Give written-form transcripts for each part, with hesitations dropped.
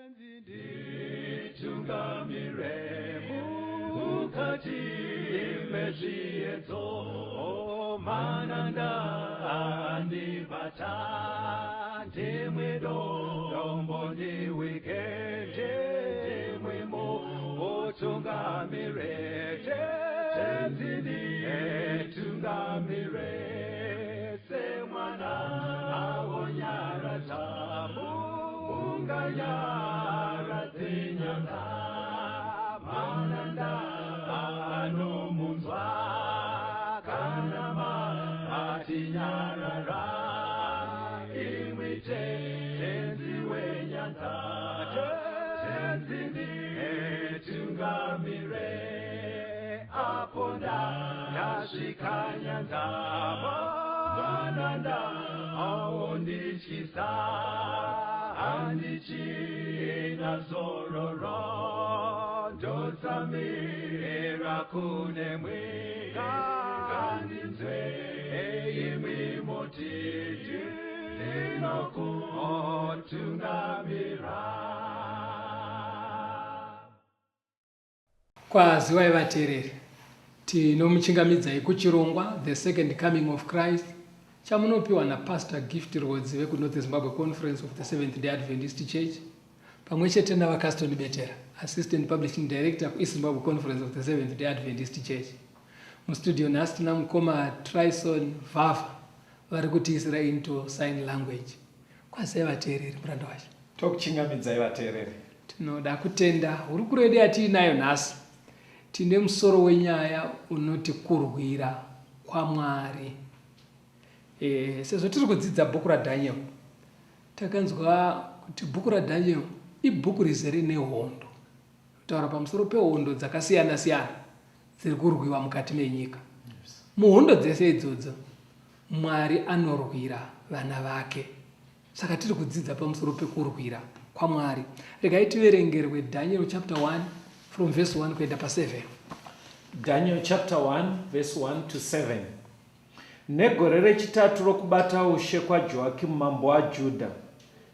Nditungamire mukati mezviedzo, mananda andibata, ndimwe dombo ndiwike, ndimwe mutungamire, Tenzi nditungamire, semwana awonyaradza munganyaradze nyanga, mananda anomunzwa kana matinyarara, imwi Tenzi wenyanza, Tenzi nditungamire, apo ndasvika nyanza, mananda aondityisa, handichina zororo, ndotsamira kunemwi, ngandinzwe imwi moti ndinokutungamira. Kwaziwai vateereri, tinomuchingamidzai kuchirongwa The Second Coming of Christ chamunopiwa naPastor Gift Rwodzi vekuNorth Zimbabwe Conference of the Seventh Day Adventist Church pamwe chete naVaCaston Betera, Assistant Publishing Director kuEast Zimbabwe Conference of the Seventh Day Adventist Church. Mustudio nhasi tina mukoma Tryson Vava vari kutiisira into sign language. Kwazai vateereri, muranda wacho. Tokuchingamidzai vateereri. Tinoda kutenda hurukuro yedu yatiinayo nhasi. Tine musoro wenyaya unoti kurwira kwaMwari. E, sezvo tiri kudzidza bhuku raDaniel, takanzwa kuti bhuku raDaniel ibhuku rizere nehondo. Kutaura pamusoro pehondo dzakasiyana siyana dziri kurwiwa mukati menyika. Muhondo dzese idzodzo, Mwari anorwira vana vake. Saka tiri kudzidza pamusoro pekurwira kwaMwari. Regai tiverengerwe Daniel chapter 1 from verse 1 kuenda pa7. Daniel chapter 1 verse 1 to 7. Negore rechitatu rokubata ushe kwaJoakimu mambo waJudha,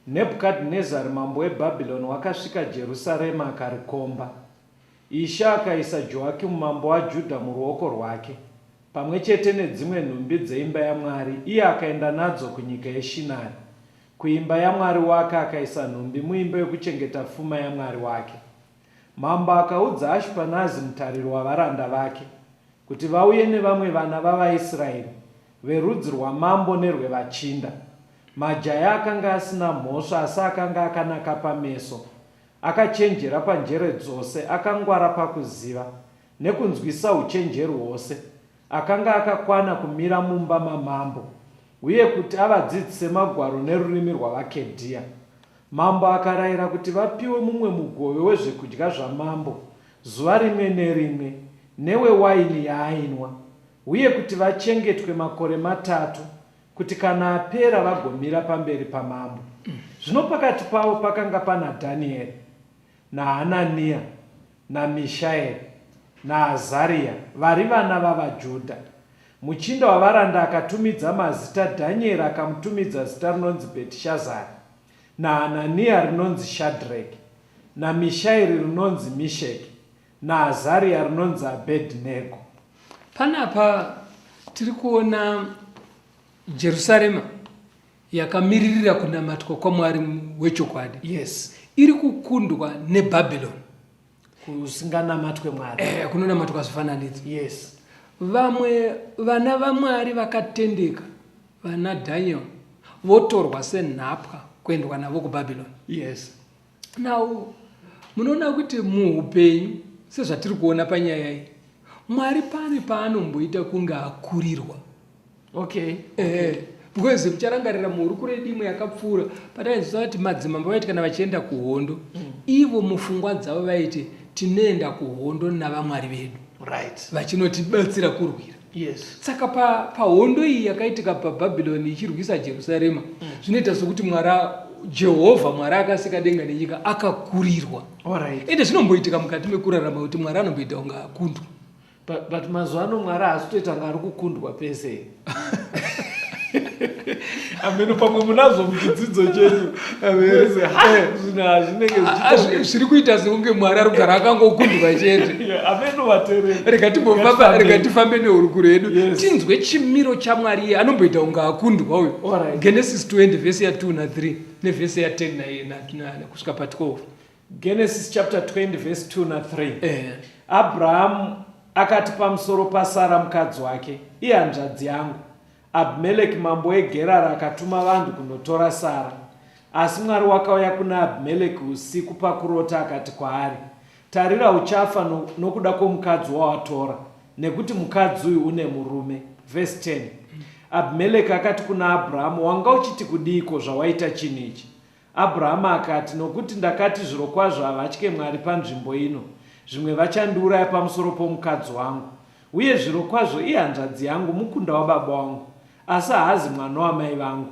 Nebhukadhinezari mambo weBhabhironi wakasvika Jerusarema akarikomba. Ishe akaisa Joakimu mambo waJudha muruoko rwake, pamwe chete nedzimwe nhumbi dzeimba yaMwari, iye akaenda nadzo kunyika yeShinari, kuimba yamwari wake, akaisa nhumbi muimba yokuchengeta fuma yamwari wake. Mambo akaudza Ashipanazi mutariri wavaranda vake, kuti vauye nevamwe vana vavaIsraeri, verudzi rwamambo nerwevachinda, majaya akanga asina mhosva asi akanga akanaka pameso, akachenjera panjere dzose, akangwara pakuziva, nekunzwisisa uchenjeri hwose, akanga akakwana kumira mumba mamambo, uye kuti avadzidzise magwaro nerurimi rwavaKedhia. Mambo akarayira kuti vapiwe mumwe mugove wezvekudya zvamambo zuva rimwe nerimwe, newewaini yaainwa, uye kuti vachengetwe makore matatu, kuti kana apera vagomira pamberi pamambo. Zvino pakati pavo pakanga pana Dhanieri, naHanania, naMishaeri, naAzaria, vari vana vavaJudha. Muchinda wavaranda akatumidza mazita Dhanieri akamutumidza zita rinonzi Bhetishazari, naHanania rinonzi Shadreki, naMishaeri rinonzi Misheki, naAzaria rinonzi Abednego. Panapa tiri kuona Jerusarema yakamiririra kunamatwa kwaMwari wechokwadi. Yes. Iri kukundwa neBhabhiloni. Kusinganamatwe Mwari. Eh, kunonamatwa zvifananidzo. Yes. Vamwe vana vaMwari vakatendeka vana Daniel votorwa senhapwa kuendwa navo kuBhabhiloni. Yes. Now munoona kuti muupenyu sezvatiri kuona panyaya iyi Mwari pane paanomboita kunge akurirwa. Okay. Eh, because mucharangarira muhurukuro yedu imwe yakapfuura patainzwa kuti madzimambo vaiti kana vachienda kuhondo ivo mupfungwa dzavo vaiti tinoenda kuhondo navamwari vedu vachinotibatsira kurwira. Yes. Saka pahondo iyi yakaitika paBhabhironi ichirwisa Jerusarema, zvinoita sokuti Mwari Jehovha Mwari akasika denga nenyika akakurirwa. Alright. Ende zvinomboitika mukati mekurarama kuti Mwari anomboita kunge akundwa. But mazuva ano Mwari haasi kutoita kunge ari kukundwa pese. Ameno pamwe munazvo muchidzidzo chenyu. Zvinhu hazvinenge zvichita zviri kuita sekunge Mwari ari kugara akangokundwa chete. Ameno vatereri. Rega timbofamba, rega tifambe nehurukuro yedu. Tinzwe chimiro chaMwari iye anomboita kunge akundwa uyu. Genesis 20 vhesi ya 2 na 3 nevhesi ya 10 na kusvika pa 12. Genesis chapter 20 verse 2 na 3. Eh. Abrahamu akati pamusoro paSara mukadzi wake, ihanzvadzi yangu. Abhimeleki mambo weGerari akatuma vanhu kundotora Sara. Asi Mwari wakauya kuna Abhimeleki usiku pakurota akati kwaari, Tarira uchafa no, nokuda kwomukadzi wawatora, nekuti mukadzi uyu une murume. Verse 10. Abhimeleki akati kuna Abrahamu, Wanga uchiti kudiiko zvawaita chinhu ichi? Abrahama akati, Nokuti ndakati, Zvirokwazvo havatye Mwari panzvimbo ino, zvimwe vachandiuraya pamusoro pomukadzi wangu. Uye zvirokwazvo ihanzvadzi yangu, mukunda wababa wangu, asi haazi mwana wamai vangu,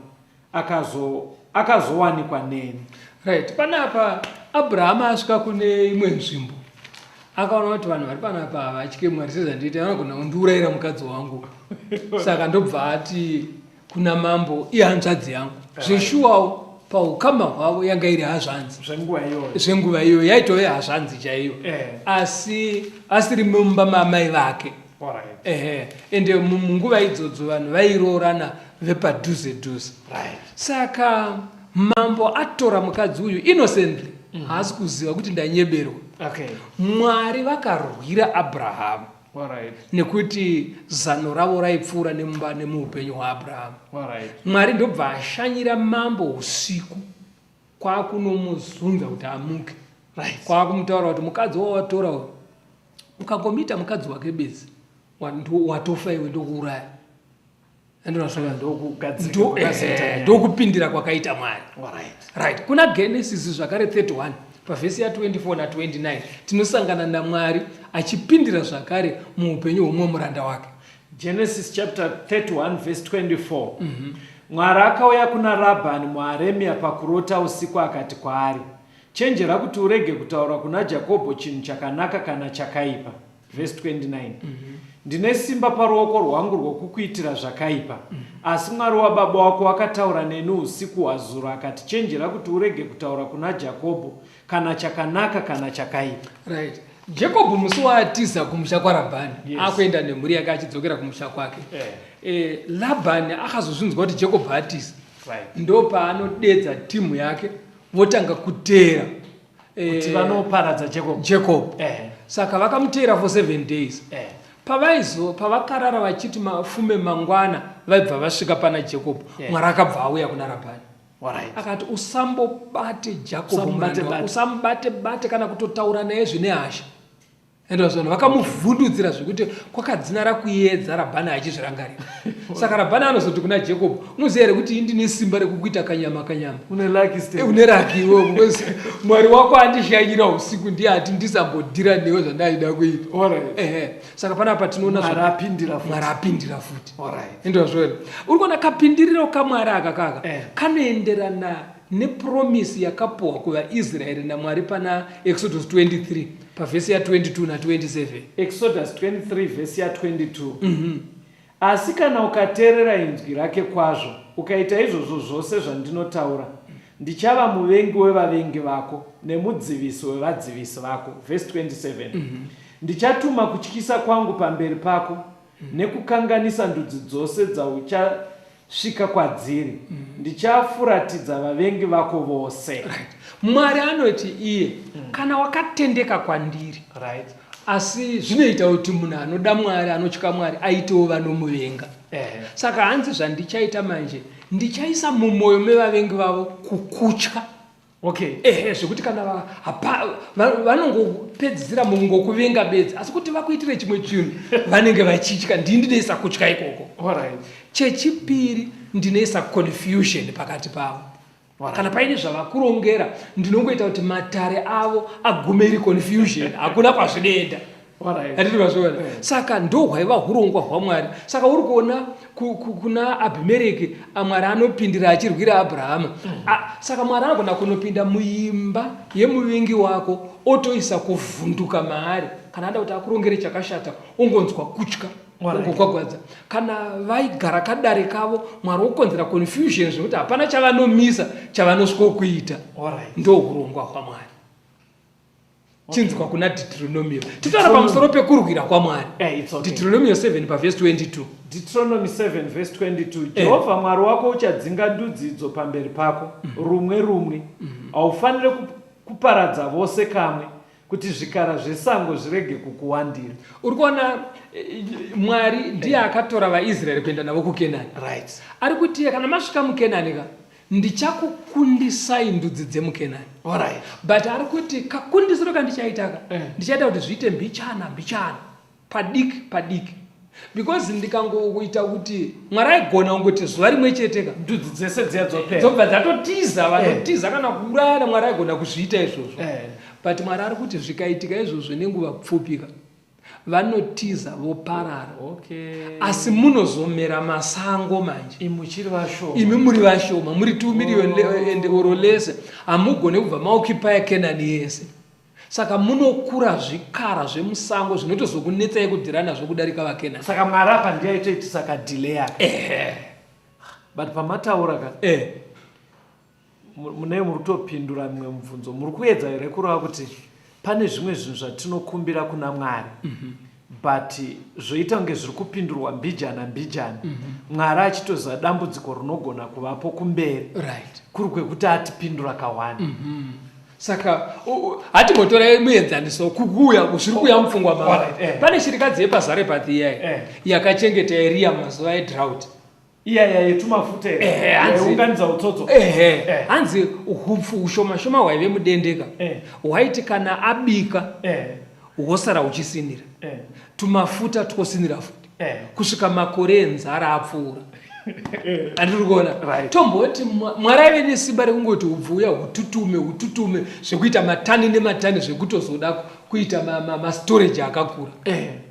akazo, akazowanikwa neni. Right, panapa Abrahama asvika kune imwe nzvimbo akaona kuti vanhu vari panapa havatye Mwari sezvandiita, vanogona kundiurayira mukadzi wangu, saka ndobva ati kuna mambo ihanzvadzi yangu zveshuwawo paukama hwavo yanga iri hazvanzi zvenguva iyoyo yaitove hazvanzi chaiyo eh. asi asiri mumba maamai vake ehe ende munguva idzodzo vanhu vairoorana vepadhuze dhuze saka mambo atora mukadzi uyu innocently mm. haasi kuziva kuti ndanyeberwa mwari vakarwira abrahamu Alright. Nekuti zano ravo raipfuura nemumba nemuupenyu hwaAbrahamu. Alright. Mwari ndobva ashanyira mambo usiku kwakunomuzunza kuti amuke. Right. Kwakumutaura kuti mukadzi wawatora uyu ukangomuita mukadzi wake bedzi watofa iwe ndokuuraya. Ndokupindira kwakaita Mwari. Right. Kuna Genesis zvakare 31 pavhesi ya 24 na 29 tinosangana naMwari achipindira zvakare muupenyu hwomumwe muranda wake. Genesis chapter 31 verse 24. Mm -hmm. Mwari akauya kuna Rabhani muAremia pakurota usiku akati kwaari, Chenjera kuti urege kutaura kuna Jakobho chinhu chakanaka kana chakaipa. Verse 29. Mm -hmm. Ndine simba paruoko rwangu rwokukuitira zvakaipa. Mm -hmm. Asi Mwari wababa wako wakataura neni usiku hwazuro akati, Chenjera kuti urege kutaura kuna Jakobho kana chakanaka kana chakaipa. Right. Jakobho musi waatiza kumusha kwaRabhani yes. akuenda nemhuri yake achidzokera kumusha kwake yeah. E, Labhani akazozvinzwa kuti Jakobho atiza right. Ndopaanodedza timu yake votanga kuteera kuti eh, vanoparadza Jacob. Jacob. Eh. Saka vakamuteera for seven days. Eh. Pavaizo pavakarara vachiti mafume mangwana vaibva vasvika pana Jacob. Yeah. Mwari akabva auya kuna Rabhani. Alright. Akati usambobate Jacob Usamubate muranda wako. bate. Usamubate bate kana kutotaura naye zvine hasha. Ende vanhu vakamuvhundutsira zvekuti kwakadzinara kuyedza Rabhani achizvirangarira. Saka Rabhani anozoti kuna Jacob, unoziva here kuti indine simba rekukuita kanyama kanyama. Une lucky step. Eh, une lucky iwe because Mwari wako andishanyira usiku ndiye ati ndisambodhira newe zvandaida kuita. Alright. Ehe. Saka panapa tinoona Mwari apindira futi. Mwari apindira futi. Alright. Ende zvona. Uri kuona kapindiriro kaMwari aka kaka eh. kanoenderana nepromisi yakapuwa kuvaIsraeri naMwari pana Exodus 23 pavhesi ya 22 na 27. Exodus 23 vhesi ya 22. Mm -hmm. Asi kana ukateerera inzwi rake kwazvo, ukaita izvozvo zvose zvandinotaura, ndichava muvengi wevavengi vako nemudzivisi wevadzivisi vako. Vhesi 27. Mm -hmm. Ndichatuma kutyisa kwangu pamberi pako, mm -hmm. nekukanganisa ndudzi dzose dzaucha Svika kwadziri, ndichafuratidza vavengi vako vose. Right. Mwari anoti iye mm. kana wakatendeka kwandiri right. Asi zvinoita kuti munhu anoda Mwari anotya Mwari aitewo vanomuvenga eh. Saka hanzi zvandichaita manje ndichaisa mumwoyo mevavengi vavo kukutya Okay. Ehe, zvekuti kana vanongopedzisira mungokuvenga bedzi asi kuti vakuitire chimwe chinhu vanenge vachitya ndii ndinoisa kutya ikoko Alright. Chechipiri ndinoisa confusion pakati pavo Alright. Kana paine zvavakurongera ndinongoita kuti matare avo agume iri confusion hakuna kwazvinoenda. Hatiti mazviona? Saka ndohwaiva hurongwa hwaMwari. Saka uri kuona kuna Abhimereki Mwari anopindira achirwira Abrahama. Mm. Saka Mwari anogona kunopinda muimba yemuvengi wako otoisa kuvhunduka maari. Kana ada kuti akurongere chakashata ongonzwa kutya. Kugwagwadza. Kana vaigara kadare kavo, Mwari wokonzera confusion zvekuti hapana chavanomisa chavanosvikokuita. Ndo hurongwa hwaMwari. Chinzwa kuna Deuteronomio. Titaura pamusoro pekurwira kwaMwari. Eh, it's okay. Deuteronomio 7 pavhesi 22. Deuteronomy 7 verse 22. Jehovha Mwari wako uchadzinga ndudzi idzo pamberi pako, rumwe rumwe. Haufanire kuparadza vose kamwe, kuti zvikara zvesango zvirege kukuwandira. Uri kuona Mwari ndiye akatora vaIsraeri kuenda navo kuKenani. Ari kuti kana masvika muKenani ka, ndichakukundisai ndudzi dzemuKenani. But ari kuti kakundisiro kandichaita ka, ndichaita kuti zviite mbichana mbichana, padiki padiki. Because ndikangoita kuti Mwari aigona kungoti zuva rimwe chete ka, ndudzi dzese dziya dzopera, dzobva dzatotiza, vanotiza kana kuurayana. Mwari aigona kuzviita izvozvo. But Mwari ari kuti zvikaitika izvozvo nenguva pfupi ka, vanotiza voparara. Asi munozomera masango manje. Imi muchiri vashoma. Imi muri vashoma, muri 2 million and or less. Hamugone kubva maoccupy Canaan yese. Saka munokura zvikara zvemusango zvinotozokunetsai kudhira nazvo kudarika vaKenani. Saka Mwari apa ndiye aitoitisa kadelay aka. But pamataura ka, mune muri kutopindura mimwe mubvunzo. Muri kuedza here kureva kuti pane zvimwe zvinhu zvatinokumbira kuna Mwari, but zvoita kunge zviri kupindurwa mbijana mbijana, Mwari achitoziva dambudziko rinogona kuvapo kumberi, kuri kwekuti atipindura kawani? Saka hatimbotora muenzaniso kukuuya zviri kuuya mupfungwa mavo. Pane shirikadzi yepaZarepath iyayi yakachengeta Eriya mumazuva edrought. Iya yetumafuta here? Yaiunganidza utsotso. Hanzi hupfu hushoma shoma hwaive mudendeka, hwaiti kana abika hwosara huchisinira, tumafuta twosinira futi kusvika makore enzara apfuura. Handiri kuona? Tomboti Mwari aive nesimba rekungoti hupfu uya hututume hututume zvekuita matani nematani zvekutozoda kuita mastorage akakura.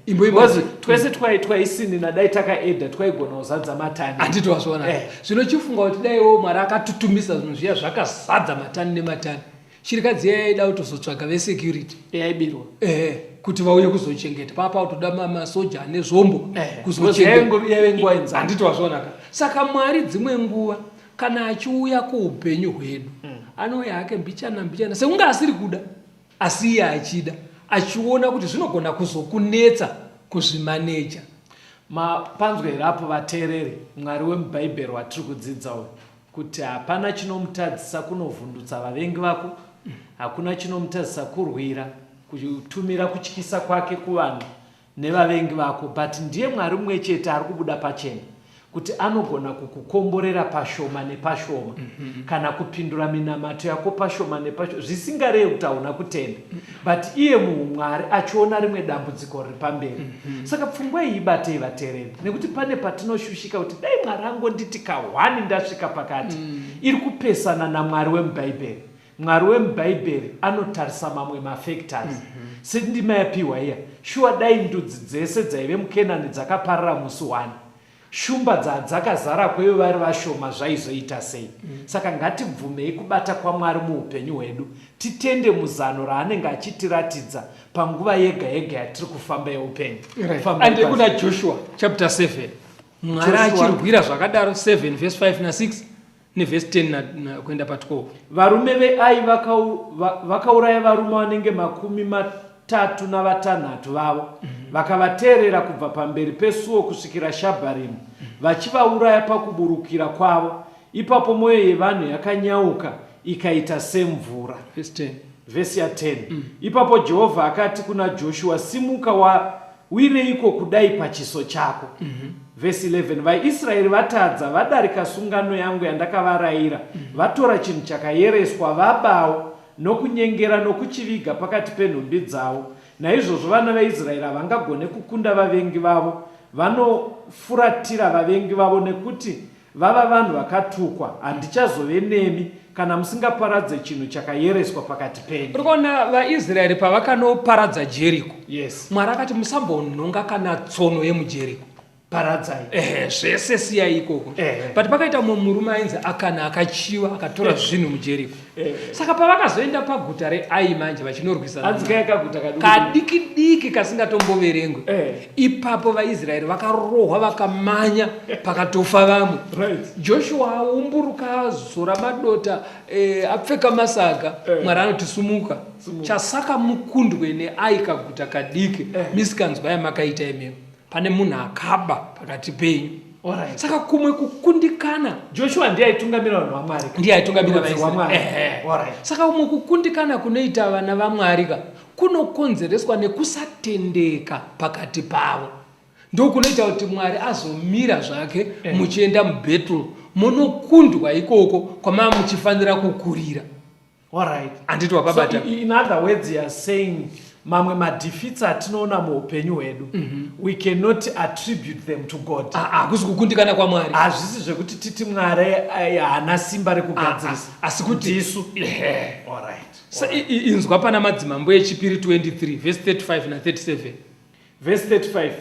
Imbo twese twaisinina dai takaedha twaigona kuzadza matani. Handiti wazviona? Zvino chifunga kuti daiwo Mwari akatutumisa zvinhu zviya zvakazadza matani nematani. Shirikadzi iya yaida kutozotsvaga vesecurity yaibirwa, kuti vauye kuzochengeta. Papa kutoda masoja ane zvombo kuzochengeta. Yaive nguva yenzara. Handiti wazviona ka? Saka Mwari dzimwe nguva kana achiuya kuupenyu hwedu, anouya hake mbichana mbichana sekunge asiri kuda, asi iye achida, achiona kuti zvinogona kuzokunetsa kuzvimaneja. Mapanzwa here apo vateereri, Mwari wemuBhaibheri watiri kudzidza uyu, kuti hapana chinomutadzisa kunovhundutsa vavengi vako, hakuna chinomutadzisa kurwira, kutumira kutyisa kwake kuvanhu nevavengi vako, but ndiye Mwari mumwe chete ari kubuda pachena kuti anogona kukukomborera pashoma nepashoma, kana kupindura minamato yako pashoma nepashoma, zvisingarevi kuti hauna kutenda, but iye muumwari achiona rimwe dambudziko riri pamberi. Saka pfungwa iyi ibatei vateereri, nekuti pane patinoshushika kuti dai Mwari angonditi kahwani ndasvika pakati, iri kupesana naMwari wemuBhaibheri. Mwari wemuBhaibheri anotarisa mamwe mafactors. Sendima yapiwa iya, shuwa dai ndudzi dzese dzaive muKenani dzakaparara musi one, shumba dzadzakazara kweve vari vashoma zvaizoita sei? Saka ngatibvumei kubata kwaMwari muupenyu hwedu, titende muzano raanenge achitiratidza panguva yega yega yatiri kufamba yeupenyu. Fambai Ande pasi. kuna Joshua chapter 7. Mwari Joshua. achirwira zvakadaro 7 verse 5 na 6 nevhesi 10 kuenda pa12. Varume veAi vakauraya varume vanenge 35 vavo, vakavateerera kubva pamberi pesuo kusvikira Shabharimu, vachivauraya pakuburukira kwavo. Ipapo mwoyo yevanhu yakanyauka ikaita semvura. Vhesi 10. Vhesi ya10. Ipapo Jehovha akati kuna Joshua, Simuka, wawireiko kudai pachiso chako? Vhesi 11. VaIsraeri vatadza, vadarika sungano yangu yandakavarayira, vatora chinhu chakayereswa, vabawo, nokunyengera, nokuchiviga pakati penhumbi dzavo. Naizvozvo vana vaIsraeri havangagone kukunda vavengi vavo, vanofuratira vavengi vavo, nekuti vava vanhu vakatukwa. Handichazove nemi kana musingaparadze chinhu chakayereswa pakati penyu. Uri kuona vaIsraeri pavakanoparadza Jeriko, Mwari akati musambonhonga kana tsono yemuJeriko. Paradzai. Ehe, zvese siyai ikoko. Ehe. But pakaita mumwe murume ainzi Akani akachiva akatora zvinhu muJeriko. Ehe. Saka pavakazoenda paguta reAi manje vachinorwisana Hanzi kaya kaguta kaduku. Kadiki diki kasingatomboverengwe. Ehe. Ipapo vaIsraeri vakarohwa vakamanya pakatofa vamwe. Right. Joshua aumburuka azora madota eh, apfeka masaga. Eh. Mwari anoti sumuka. Sumuka. Chasaka mukundwe neAi kaguta kadiki. Eh. Misikanzwa yamakaita imimi. Pane munhu akaba pakati penyu. Alright. Saka kumwe kukundikana Joshua ndiye aitungamira vanhu vaMwari. Ndiye aitungamira Rudzi vaIsraeri. rwaMwari. Ehe. Alright. Saka kumwe kukundikana kunoita vana vaMwari ka kunokonzereswa nekusatendeka pakati pavo. Ndokunoita kuti Mwari azomira zvake Eh. muchienda mubattle monokundwa ikoko kwamava muchifanira kukurira. Alright. Handiti wapabata? So, in other words, you are saying mamwe madefeats atinoona muupenyu hwedu we cannot attribute them to God. Ah, ah, hakusi kukundikana kwaMwari. Hazvisi zvekuti titi Mwari haana simba rekugadzirisa. Ah, ah, asi kuti ndisu. Ehe. Alright. Sa, inzwa pana Madzimambo echipiri 23 verse 35 na 37. Verse 35.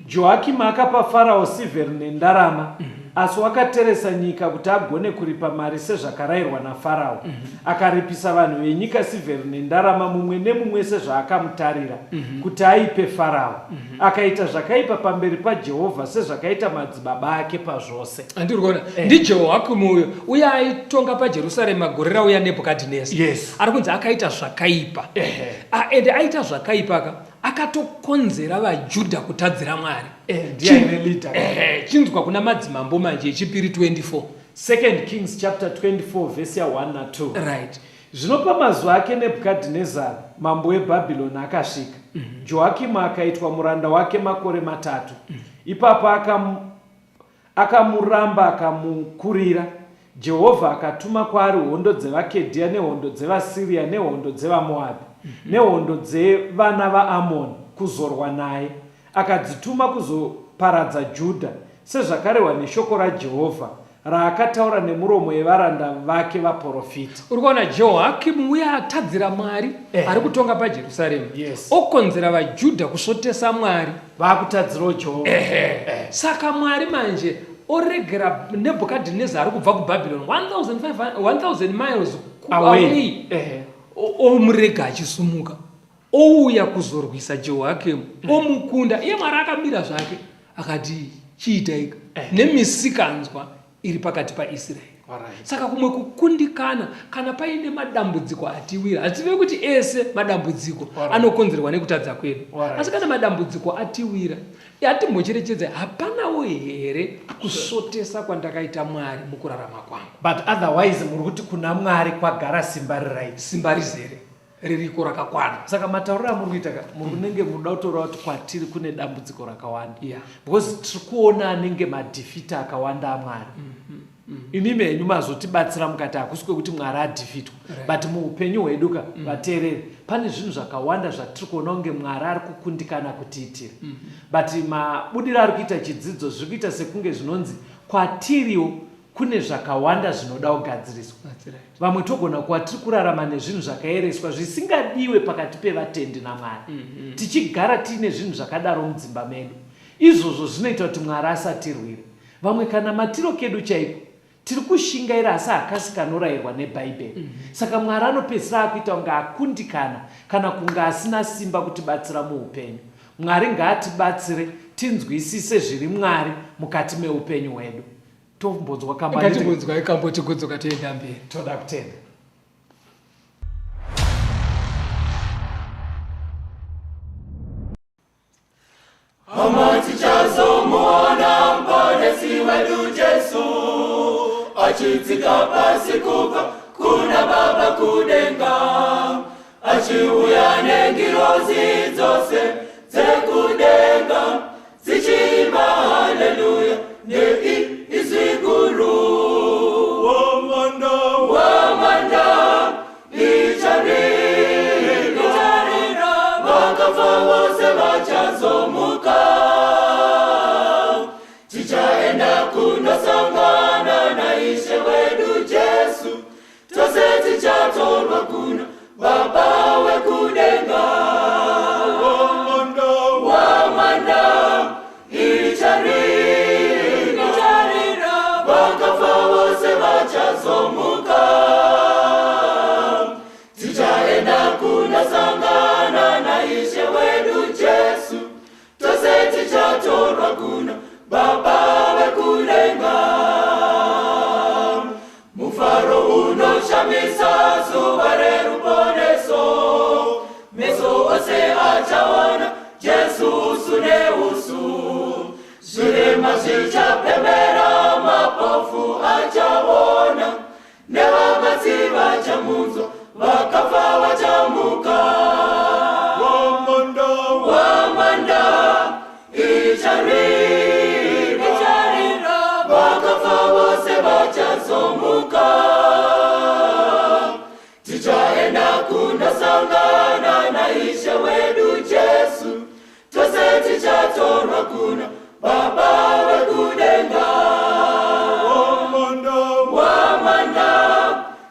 Joakimu akapa Farao sirveri nendarama, asi wakateresa nyika kuti agone kuripa mari sezvakarayirwa naFarao. Akaripisa vanhu venyika sirveri nendarama, mumwe nemumwe sezvaakamutarira, kuti aipe Farao. Akaita zvakaipa pamberi paJehovha sezvakaita madzibaba ake pazvose. Handiri kuona. NdiJehoakimu uyo uye aitonga paJerusarema gore rauya Nebhukadhineza. Yes. Ari kunzi akaita zvakaipa. Ehe. Ah, ende aita zvakaipa ka akatokonzera vaJudha kutadzira Mwari. Eh, ndiye aive leader. Chinzwa kuna Madzimambo manje echipiri 24. Second Kings chapter 24 verse ya 1 na 2. Right. Zvino pamazuva ake Nebhukadhinezari mambo weBhabhironi akasvika. Joakimu akaitwa muranda wake makore matatu. Ipapo akamuramba akamukurira. Jehovha akatuma kwaari hondo dzevaKedhia nehondo dzevaSiria nehondo dzevaMoabhi nehondo dzevana vaAmoni kuzorwa naye, akadzituma kuzoparadza Judha, sezvakarehwa neshoko raJehovha raakataura nemuromo yevaranda vake vaporofita. Uri kuona Jehoakimu uya atadzira Mwari ari kutonga paJerusarema Yes. okonzera vaJudha kusvotesa Mwari. Vakutadzirawo Jehovha. Saka Mwari manje oregera Nebhukadhineza ari kubva kuBhabhironi 1000 miles Away. away. Ehe. Omurega achisumuka ouya kuzorwisa Jehoakimu omukunda. Iye Mwari akamira zvake akati chiitaika nemisikanzwa iri pakati paIsraeri. Alright. Saka kumwe kukundikana kana paine madambudziko atiwira, hative kuti ese madambudziko Alright. anokonzerwa nekutadza kwedu. Alright. Asi kana madambudziko atiwira, atimbocherechedza hapanawo here kusvotesa kwandakaita Mwari mukurarama kwangu. But otherwise muri kuti kuna Mwari kwagara simba riright. Simba rizere ririko rakakwana. Saka matauriro amuri kuita ka, muri kunenge munoda kutorawo kuti kwatiri kune dambudziko rakawanda. Yeah. Because tiri kuona anenge madefeat akawanda aMwari. Imimi henyu mazotibatsira mukati hakusi kwekuti Mwari adefeatwa. Right. But muupenyu hwedu ka, vateereri, pane zvinhu zvakawanda zvatiri kuona kunge Mwari ari kukundikana kutiitira. But mabudiro ari kuita chidzidzo zviri kuita sekunge zvinonzi kwatiriwo kune zvakawanda zvinoda kugadziriswa. That's right. Vamwe togona kuva tiri kurarama nezvinhu zvakaereswa zvisingadiwe pakati pevatendi naMwari. Tichigara tiine zvinhu zvakadaro mudzimba medu. Izvozvo zvinoita kuti Mwari asatirwire. Vamwe kana matiro kedu chaiko tiri kushingaira asi hakasi kanorayirwa neBhaibheri. Saka Mwari anopedzisira akuita kunge akundikana kana kunge asina simba kutibatsira muupenyu. Mwari ngaatibatsire tinzwisise zviri Mwari mukati meupenyu hwedu. Tombonzwa kamba. Ngatimbonzwai kambo tigodzoka toenda mberi. Toda kutenda. Hama tichazomuona Muponesi wedu Jesu achidzika pasi kubva kuna Baba kudenga, achiuya nengirozi dzose dzekudenga dzichiimba haleluya nei izwi guru. Wamanda, wamanda, icharira, vakafa vose vachazomuka, tichaenda kunosangana naIshe wedu Jesu, tose tichatorwa kuna Baba wekudenga. Wamanda, wamanda, icharira. kundosangana naIshe wedu Jesu, tose tichatorwa kuna Baba vekudenga. Mufaro unoshamisa zuva reruponeso, meso ose achaona Jesu usu neusu. Zvirema zvichapembera, mapofu achaona, nevabatsi vachamunzwa, vakafa vachamuka. Wamanda, wamanda, icharira, icharira, vakafa vose vachazomuka. Tichaenda kundosangana naIshe wedu Jesu, tose tichatorwa kuna Baba vekudenga. Wamanda, wamanda,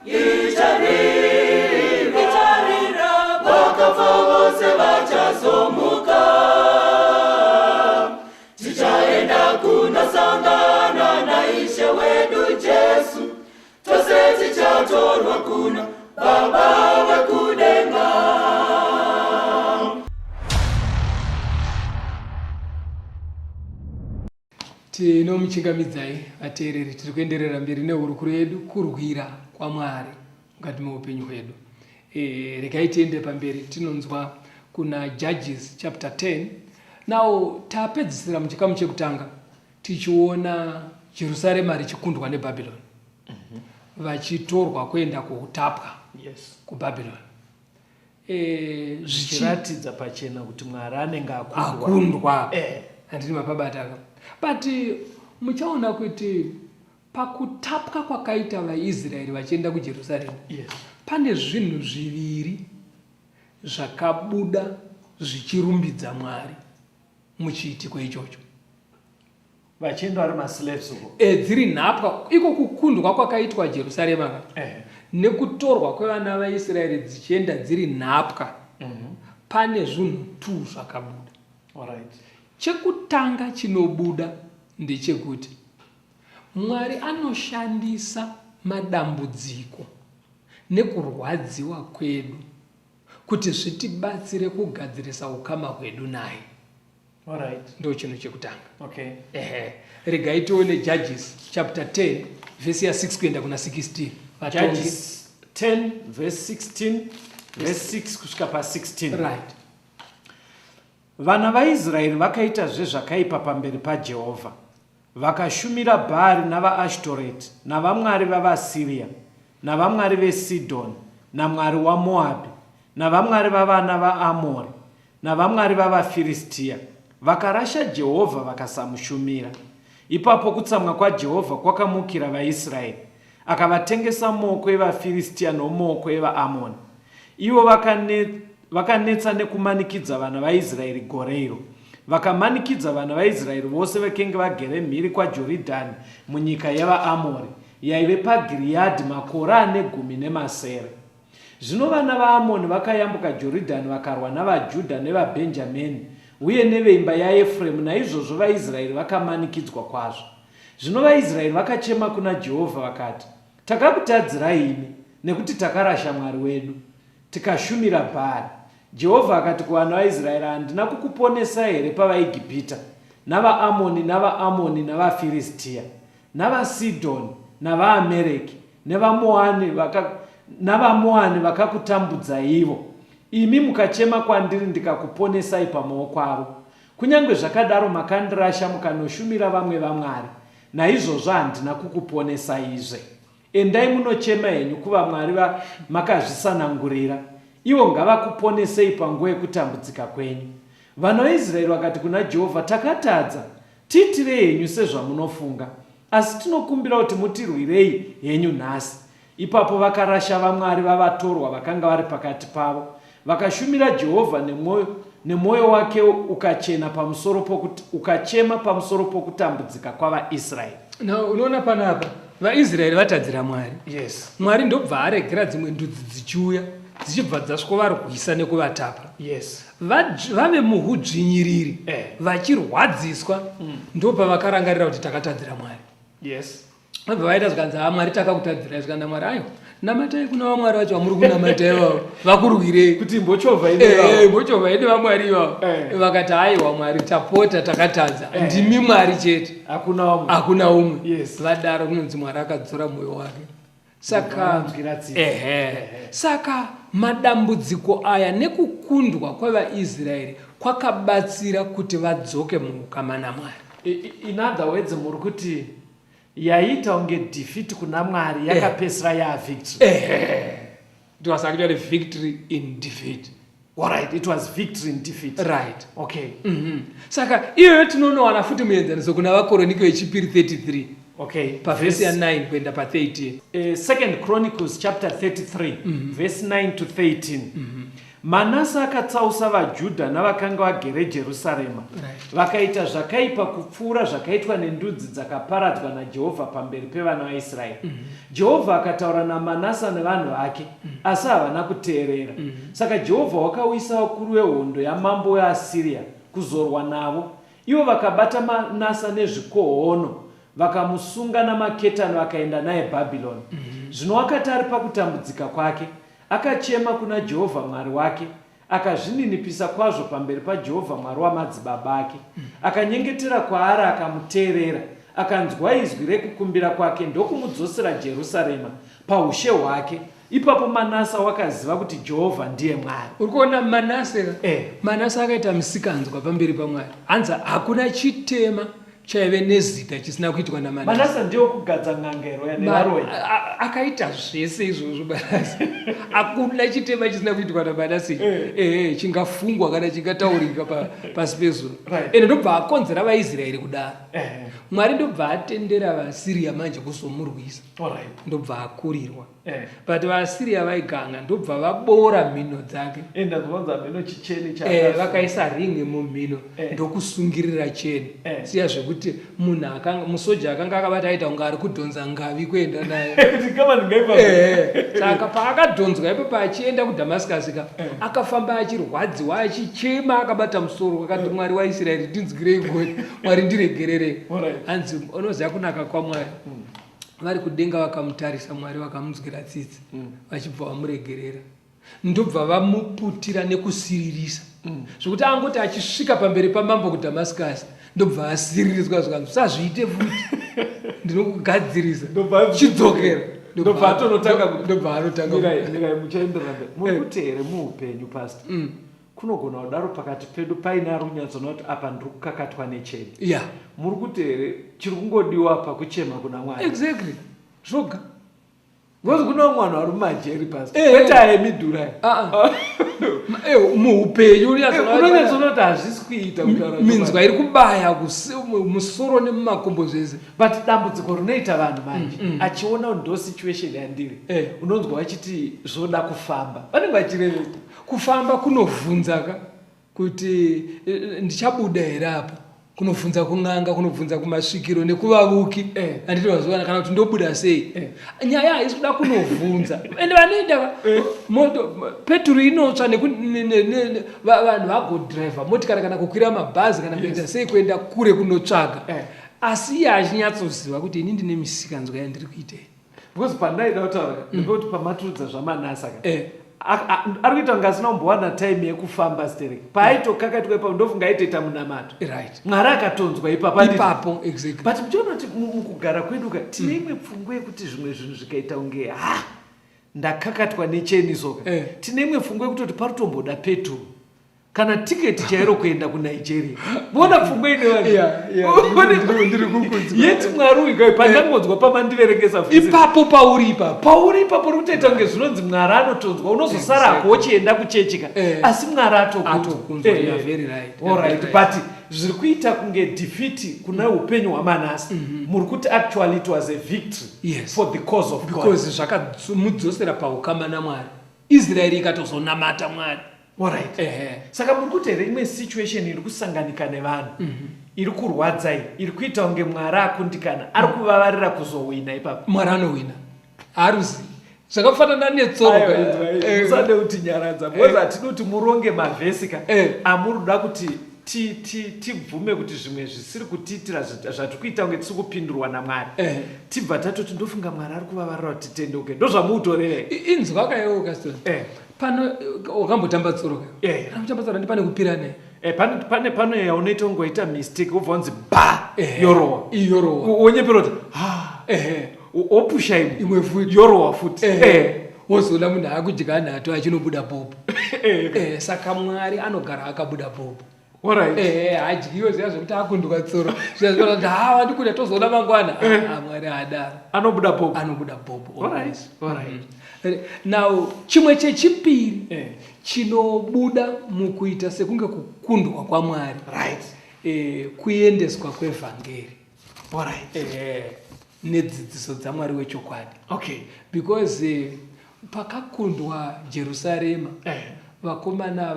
icharira, icharira, vakafa vose vachazomuka. Tichaenda kundosangana naIshe wedu Jesu, tose tichatorwa kuna Baba vekudenga. Tinomuchingamidzai vateereri, tiri kuenderera mberi nehurukuro yedu kurwira kwaMwari mukati meupenyu hwedu. E, regai tiende pamberi tinonzwa kuna Judges chapter 10. Now tapedzisira muchikamu chekutanga tichiona Jerusarema richikundwa neBhabhironi vachitorwa kuenda kuutapwa kuBhabhironi. E, zvichiratidza pachena kuti Mwari anenge akundwa, akundwa. Handini mapabata ka, but muchaona kuti pakutapwa kwakaita vaIsraeri vachienda kuJerusarema pane zvinhu zviviri zvakabuda zvichirumbidza Mwari muchiitiko ichocho. Vachienda vari maslaves uko. E, dziri nhapwa. Iko kukundwa kwakaitwa Jerusarema ka nekutorwa kwevana vaIsraeri dzichienda dziri nhapwa, pane zvinhu 2 zvakabuda. Chekutanga chinobuda ndechekuti Mwari anoshandisa madambudziko nekurwadziwa kwedu kuti zvitibatsire kugadzirisa ukama hwedu naye. Ndo chinhu chekutanga. Ehe, regai tione Judges chapter 10 vhesi ya 6 kuenda kuna 16. Vatongi. Judges 10 verse 16, verse 6 kusvika pa 16. Vana vaIsraeri vakaitazve zvakaipa pamberi paJehovha. Vakashumira Bhaari navaAshtoreti, navamwari vavaSiria, navamwari veSidhoni, namwari waMoabhi, navamwari vavana vaAmori, navamwari vavaFiristia. Vakarasha Jehovha vakasamushumira. Ipapo kutsamwa kwaJehovha kwakamukira vaIsraeri, akavatengesa mumaoko evaFiristia nomumaoko evaAmoni. Ivo vakanetsa nekumanikidza vana vaIsraeri gore iro. Vakamanikidza vana vaIsraeri vose vakenge vagere mhiri kwaJoridhani munyika yevaAmori, yaive paGiriyadhi, makore ane 17. Zvino vana vaAmoni vakayambuka Joridhani vakarwa navaJudha nevaBhenjamini, uye neveimba yaEfuremu, naizvozvo vaIsraeri vakamanikidzwa kwazvo. Zvino vaIsraeri vakachema kuna Jehovha vakati, Takakutadzirai imi, nekuti takarasha Mwari wedu, tikashumira Bhaari. Jehovha akati kuvana vaIsraeri, Handina kukuponesai here pavaEgipita, navaAmoni, navaAmoni, navaFiristia, navaSidhoni, navaAmereki, nevaMoani, vaka, navaMoani vakakutambudzaivo? Imi mukachema kwandiri, ndikakuponesai pamaoko avo. Kunyange zvakadaro makandirasha mukanoshumira vamwe vamwari, naizvozvo handina kukuponesaizve. Endai munochema henyu kuvamwari vamakazvisanangurira, ivo ngavakuponesei panguva yekutambudzika kwenyu. Vana vaIsraeri vakati kuna Jehovha, Takatadza, tiitirei henyu sezvamunofunga, asi tinokumbira kuti mutirwirei henyu nhasi. Ipapo vakarasha vamwari vavatorwa vakanga vari pakati pavo, vakashumira Jehovha nemwoyo nemwoyo wake ukachena pamusoro pokuti ukachema pamusoro pokutambudzika kwavaIsraeri. Now unoona panapa vaIsraeri vatadzira Mwari. Mwari ndobva aregera dzimwe ndudzi dzichiuya dzichibva dzasvikovarwisa nekuvatapa. Vave muhudzvinyiriri vachirwadziswa ndopavakarangarira kuti takatadzira Mwari. Vabva vaita zvikanzi, ha Mwari takakutadzirai. Zvikanzi naMwari, aiwa, Namatai kuna vamwari vacho vamuri kunamata ivavo, vakurwirei. Kuti imbochovha ine eh, imbochovha ine vamwari ivavo. Eh. Vakati haiwa Mwari, tapota, takatadza. Eh. Ndimi Mwari chete. Hakuna umwe. Hakuna umwe. Yes. Vadaro kunonzi Mwari akadzora mwoyo wake. Saka ehe. Saka madambudziko aya nekukundwa kwevaIsraeri kwakabatsira kuti vadzoke muukama naMwari. In other words, muri kuti yaiita kunge defeat kuna Mwari yakapedzisira yaa victory. Ehe. It was actually victory in defeat. Alright, it was victory in defeat. Right. Okay. Saka iyoyo tinonowana futi muenzaniso kuna vaKoronike vechipiri 33. Okay. Pavhesi ya 9 kuenda pa 13. Second Chronicles chapter 33 verse 9 to 13. Manase akatsausa vaJudha navakanga vagere Jerusarema, vakaita zvakaipa kupfuura zvakaitwa nendudzi dzakaparadzwa naJehovha pamberi pevana vaIsraeri. Jehovha akataura naManase nevanhu vake, asi havana kuteerera. Saka Jehovha wakauyisa vakuru vehondo yamambo weAsiria kuzorwa navo, ivo vakabata Manase nezvikohono, vakamusunga namaketani vakaenda naye Bhabhironi. Zvino wakati ari pakutambudzika kwake, Akachema kuna Jehovha Mwari wake, akazvininipisa kwazvo pamberi paJehovha Mwari wamadzibaba ake. Akanyengetera kwaari akamuteerera, akanzwa izwi rekukumbira kwake ndokumudzosera Jerusarema paushe hwake. Ipapo Manasa wakaziva kuti Jehovha ndiye Mwari. Uri kuona Manase ka? Eh. Manase akaita misikanzwa pamberi paMwari. Hanzi hakuna chitema chaive nezita chisina kuitwa naManase. Manase ndiye wekugadza n'anga iroya nevaroyi. Akaita zvese izvozvo Manase. Hakuna chitema chisina kuitwa naManase. Eh. Ehe, chingafungwa kana chingataurika pasi pezuva. Right. Ende ndobva akonzera vaIsraeri kudaro. Eh. Mwari ndobva atendera vaSiria manje kuzomurwisa. Alright. Ndobva akurirwa. Eh. But vaAsiria vaiganga ndobva vaboora mhino dzake. Enda kuvanza mhino chicheni cha. Eh, vakaisa ring mumhino eh. ndokusungirira cheni. Eh. Siya zvekuti munhu akanga musoja akanga akabata aita kunge ari kudhonza ngavi kuenda naye. Kama ndingaipa. Eh. Saka paakadhonzwa ipapo achienda kuDamascus ka eh. akafamba achirwadziwa achichema akabata musoro akati eh. Mwari waIsraeri ndinzwirei ngoni. Mwari ndiregererei. Hanzi unoziva kunaka kwaMwari. Vari kudenga vakamutarisa Mwari vakamunzwira tsitsi vachibva vamuregerera ndobva vamuputira nekusiririsa zvekuti angoti achisvika pamberi pamambo kuDhamascus ndobva asiririswa zvikanzi usazviite futi ndinokugadzirisa chidzokera ndobva atonotanga ndobva anotanga mirai muchaenderera mberi muri kuti here muupenyu pastor Kunogona kudaro pakati pedu paine ari kunyatsoona kuti apa ndiri kukakatwa necheni. Yeah. Muri kuti here chiri kungodiwa apa kuchema kuna Mwari. Exactly. Zvoga. Because kuna vamwe vanhu vari mumajeri pasi. Eh, Kwete aya emidhura aya. Ah, ah. Eh, muupenyu unonyatsoona kuti hazvisi kuita kutaura minzwa iri kubaya musoro nemumakumbo zvese. But dambudziko rinoita vanhu manje achiona kuti ndo situation yandiri eh. unonzwa vachiti zvoda kufamba vanenge vachirevei? Kufamba kunovhunza ka kuti eh, eh, ndichabuda here apa kunobvunza kun'anga kunobvunza kumasvikiro nekuvavuki eh. handiti vazowana kana kuti ndobuda sei eh. nyaya haisi kuda kunovhunza ende vanoenda eh. peturu inotsva vanhu vagodhiraivha motikari kana kukwira mabhazi kana kuenda sei kuenda kure kunotsvaga eh. asi iye achinyatsoziva kuti ini ndine misikanzwa yandiri kuita because pandaida kutaura ndepekuti pamatiudza zvamanasa ka eh. ari kuita kunge asina kumbowana time yekufamba sterek paaitokakatwa ipapo ndofunga aitoita munamato right. Mwari akatonzwa ipapo ipapo exactly. But muchiona kuti mukugara kwedu ka tine imwe pfungwa yekuti zvimwe zvinhu zvikaita kunge ha ndakakatwa necheni soka eh. Tine imwe pfungwa yekutoti paritomboda peturu kana tiketi chairo kuenda kuNigeria vona pfungwa ine vanhuyeti Mwari uyu kai pandangonzwa pamandiverengesa ipapo pauri ipapo pauri ipapo uri kutoita kunge zvinonzi Mwari anotonzwa unozosara hako uchienda kuchechika eh. asi Mwari atokunzwa eh. Alright, but zviri kuita kunge defeat kuna upenyu hwaManase muri kuti actually it was a victory yes. for the cause of because zvakamudzosera paukama naMwari. Israeri ikatozonamata Mwari. Alright. Ehe. Saka muri kuti here imwe situation iri kusanganika nevanhu iri kurwadza iyi iri kuita kunge Mwari akundikana ari kuvavarira kuzohwina ipapo? Mwari anohwina. Haaruzi. Zvakafanana netsoro. Musade kuti nyaradza because hatidi kuti muronge mavhesi ka Eh. amuri kuda kuti. Tibvume kuti zvimwe zvisiri kutiitira zvatiri kuita kunge tisiri kupindurwa namwari eh. Tibva tatoti ndofunga Mwari ari kuvavarira kuti titendeuke, ndozvamuutorere. Inzwa kaiwo kaston eh. Pano wakambotamba tsoro eh. Kutamba tsoro ndipane kupira ne pane pane pano yaunoita ungoita mistake wobva wanzi ba yorowa. Yorowa. Wonyepera kuti ha, opusha imwe. Imwe futi. Yorowa futi. Wozoona munhu akudya nhato achinobuda bhobho. Saka Mwari anogara akabuda bhobho. Haadyiwe zviya zvekuti akunduka tsoro zviya zvikuti kuti ha wandikuda tozoona mangwana. Ah, Mwari haadaro. Anobuda bhobho. Anobuda bhobho. Now chimwe chechipiri chinobuda mukuita sekunge kukundwa kwaMwari kuendeswa kwevhangeri nedzidziso dzaMwari wechokwadi. Because pakakundwa Jerusarema, vakomana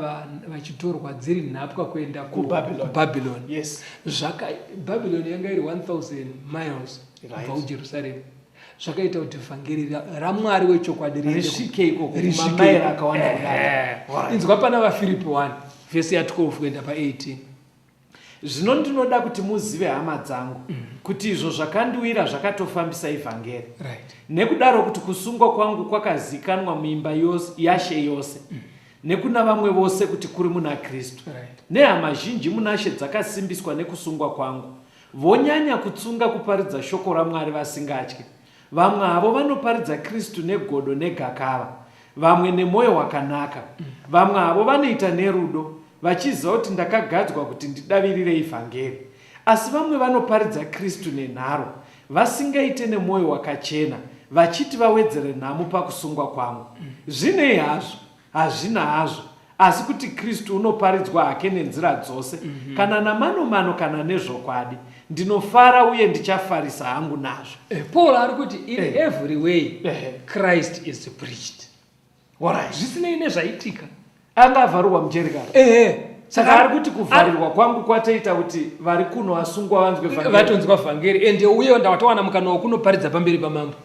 vachitorwa dziri nhapwa kuenda kuBabylon. Zvaka Babylon yanga iri 1000 miles kubva kuJerusarema. Zvakaita kuti vhangeri raMwari wechokwadi risvike ikoko kumamaira akawanda kudaro. Inzwa pana vaFiripi 1 vhesi ya 12 kuenda pa 18. Zvino ndinoda kuti muzive, hama dzangu, kuti izvo zvakandiwira zvakatofambisa ivhangeri. Nekudaro kuti kusungwa kwangu kwakazikanwa muimba yaShe yose, nekuna vamwe vose kuti kuri muna Kristu. Nehama zhinji munaShe dzakasimbiswa nekusungwa kwangu, vonyanya kutsunga kuparidza shoko raMwari vasingatyi. Vamwe havo vanoparidza Kristu negodo negakava, vamwe nemwoyo wakanaka. Vamwe havo vanoita nerudo, vachiziva kuti ndakagadzwa kuti ndidavirire ivhangeri. Asi vamwe vanoparidza Kristu nenharo, vasingaite nemwoyo wakachena, vachiti vawedzere nhamo pakusungwa kwangu. Zvinei hazvo? Hazvina hazvo, asi kuti Kristu unoparidzwa hake nenzira dzose, kana namano-mano kana nezvokwadi. Ndinofara uye ndichafarisa hangu nazvo. Paul ari kuti in every way Christ is preached. Zvisinei nezvaitika. Anga avharirwa mujeri kare. Ehe. Saka ari kuti kuvharirwa kwangu kwatoita kuti vari kuno vasungwa vanzwe vhangeri. Vatonzwa vhangeri ende uye ndawatowana mukana wekunoparidza pamberi pamambo.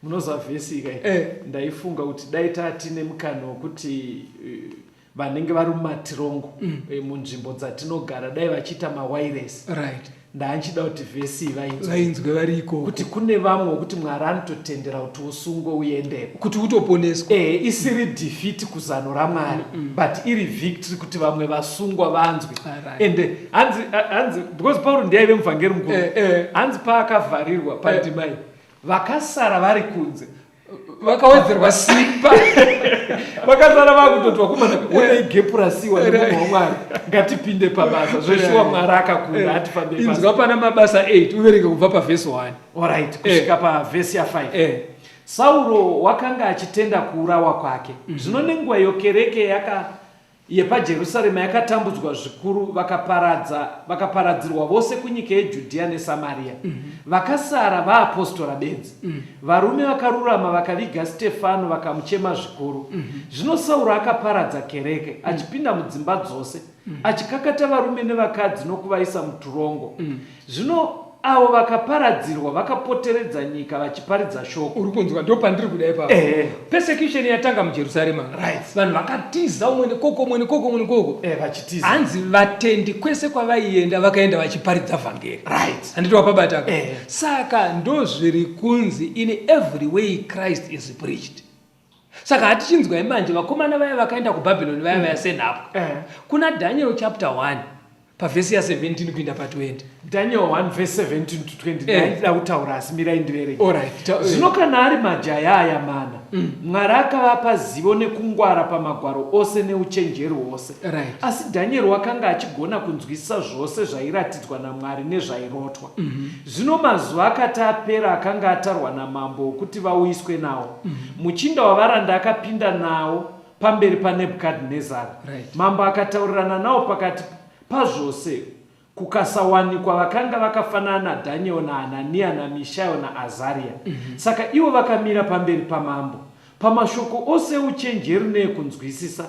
Munoziva vhesi ika ndaifunga kuti dai tatine mukana wekuti vanenge vari mumatirongo munzvimbo dzatinogara dai vachiita mawairesi. Ndaanchida kuti vhesi iyi vainzwe. Vainzwe vari ikoko. Kuti kune vamwe wekuti Mwari anototendera kuti usungwe uendeko. Kuti utoponeswa. Isiri defeat kuzano raMwari, but iri victory kuti vamwe vasungwa vanzwe. Ende hanzi, hanzi because Pauro ndiye aive muvhangeri mukuru. Hanzi paakavharirwa pandima iyi, vakasara vari kunze vakawedzerwa simba. Vakasara vakutoti vakomana, honai gepu rasiwa nemunhu waMwari, ngatipinde pabasa. Zveshuwa Mwari akakunda, atifambe basa. Inzwa pana Mabasa 8 uverenge kubva pavhesi 1. Alright, kusvika pavhesi ya 5. Sauro wakanga achitenda kuurawa kwake. Zvino nenguva iyo kereke yaka yepaJerusarema yakatambudzwa zvikuru, vakaparadza vakaparadzirwa vose kunyika yeJudhea neSamaria, vakasara vaapostora bedzi. Varume vakarurama vakaviga Stefano, vakamuchema zvikuru. Zvino Sauro akaparadza kereke, achipinda mudzimba dzose, achikakata varume nevakadzi nokuvaisa muturongo. Zvino avo vakaparadzirwa vakapoteredza nyika vachiparidza shoko. Uri kunzwa, ndo pandiri kuda ipapo. Persecution yatanga muJerusarema. Vanhu vakatiza umwe nekoko, umwe nekoko, umwe nekoko. Vachitiza. Hanzi vatendi kwese kwavaienda vakaenda vachiparidza vhangeri. Handiti wapabata? Saka ndozviri kunzi in every way Christ is preached. Saka hatichinzwai manje vakomana vaya vakaenda kuBhabhironi vaya vaya senhapwa. Kuna Daniel chapter 1 pavhesi ya 17 kuenda pa 20. Daniel 1 verse 17 to 20. Ndaida kutaura asi mirai ndiverenge. Alright. Zvino kana ari majaya aya mana, Mwari akavapa zivo nekungwara pamagwaro ose neuchenjeri hwose. Asi Daniel wakanga achigona kunzwisisa zvose zvairatidzwa naMwari nezvairotwa. Zvino mazuva akati apera akanga atarwa namambo okuti vauyiswe nawo, muchinda wavaranda akapinda nawo pamberi paNebhukadhinezari. Mambo akataurirana nawo pakati pazvose, kukasawanikwa vakanga vakafanana naDhanieri naHanania naMishaeri naAzaria. Saka ivo vakamira pamberi pamambo. Pamashoko ose euchenjeri neekunzwisisa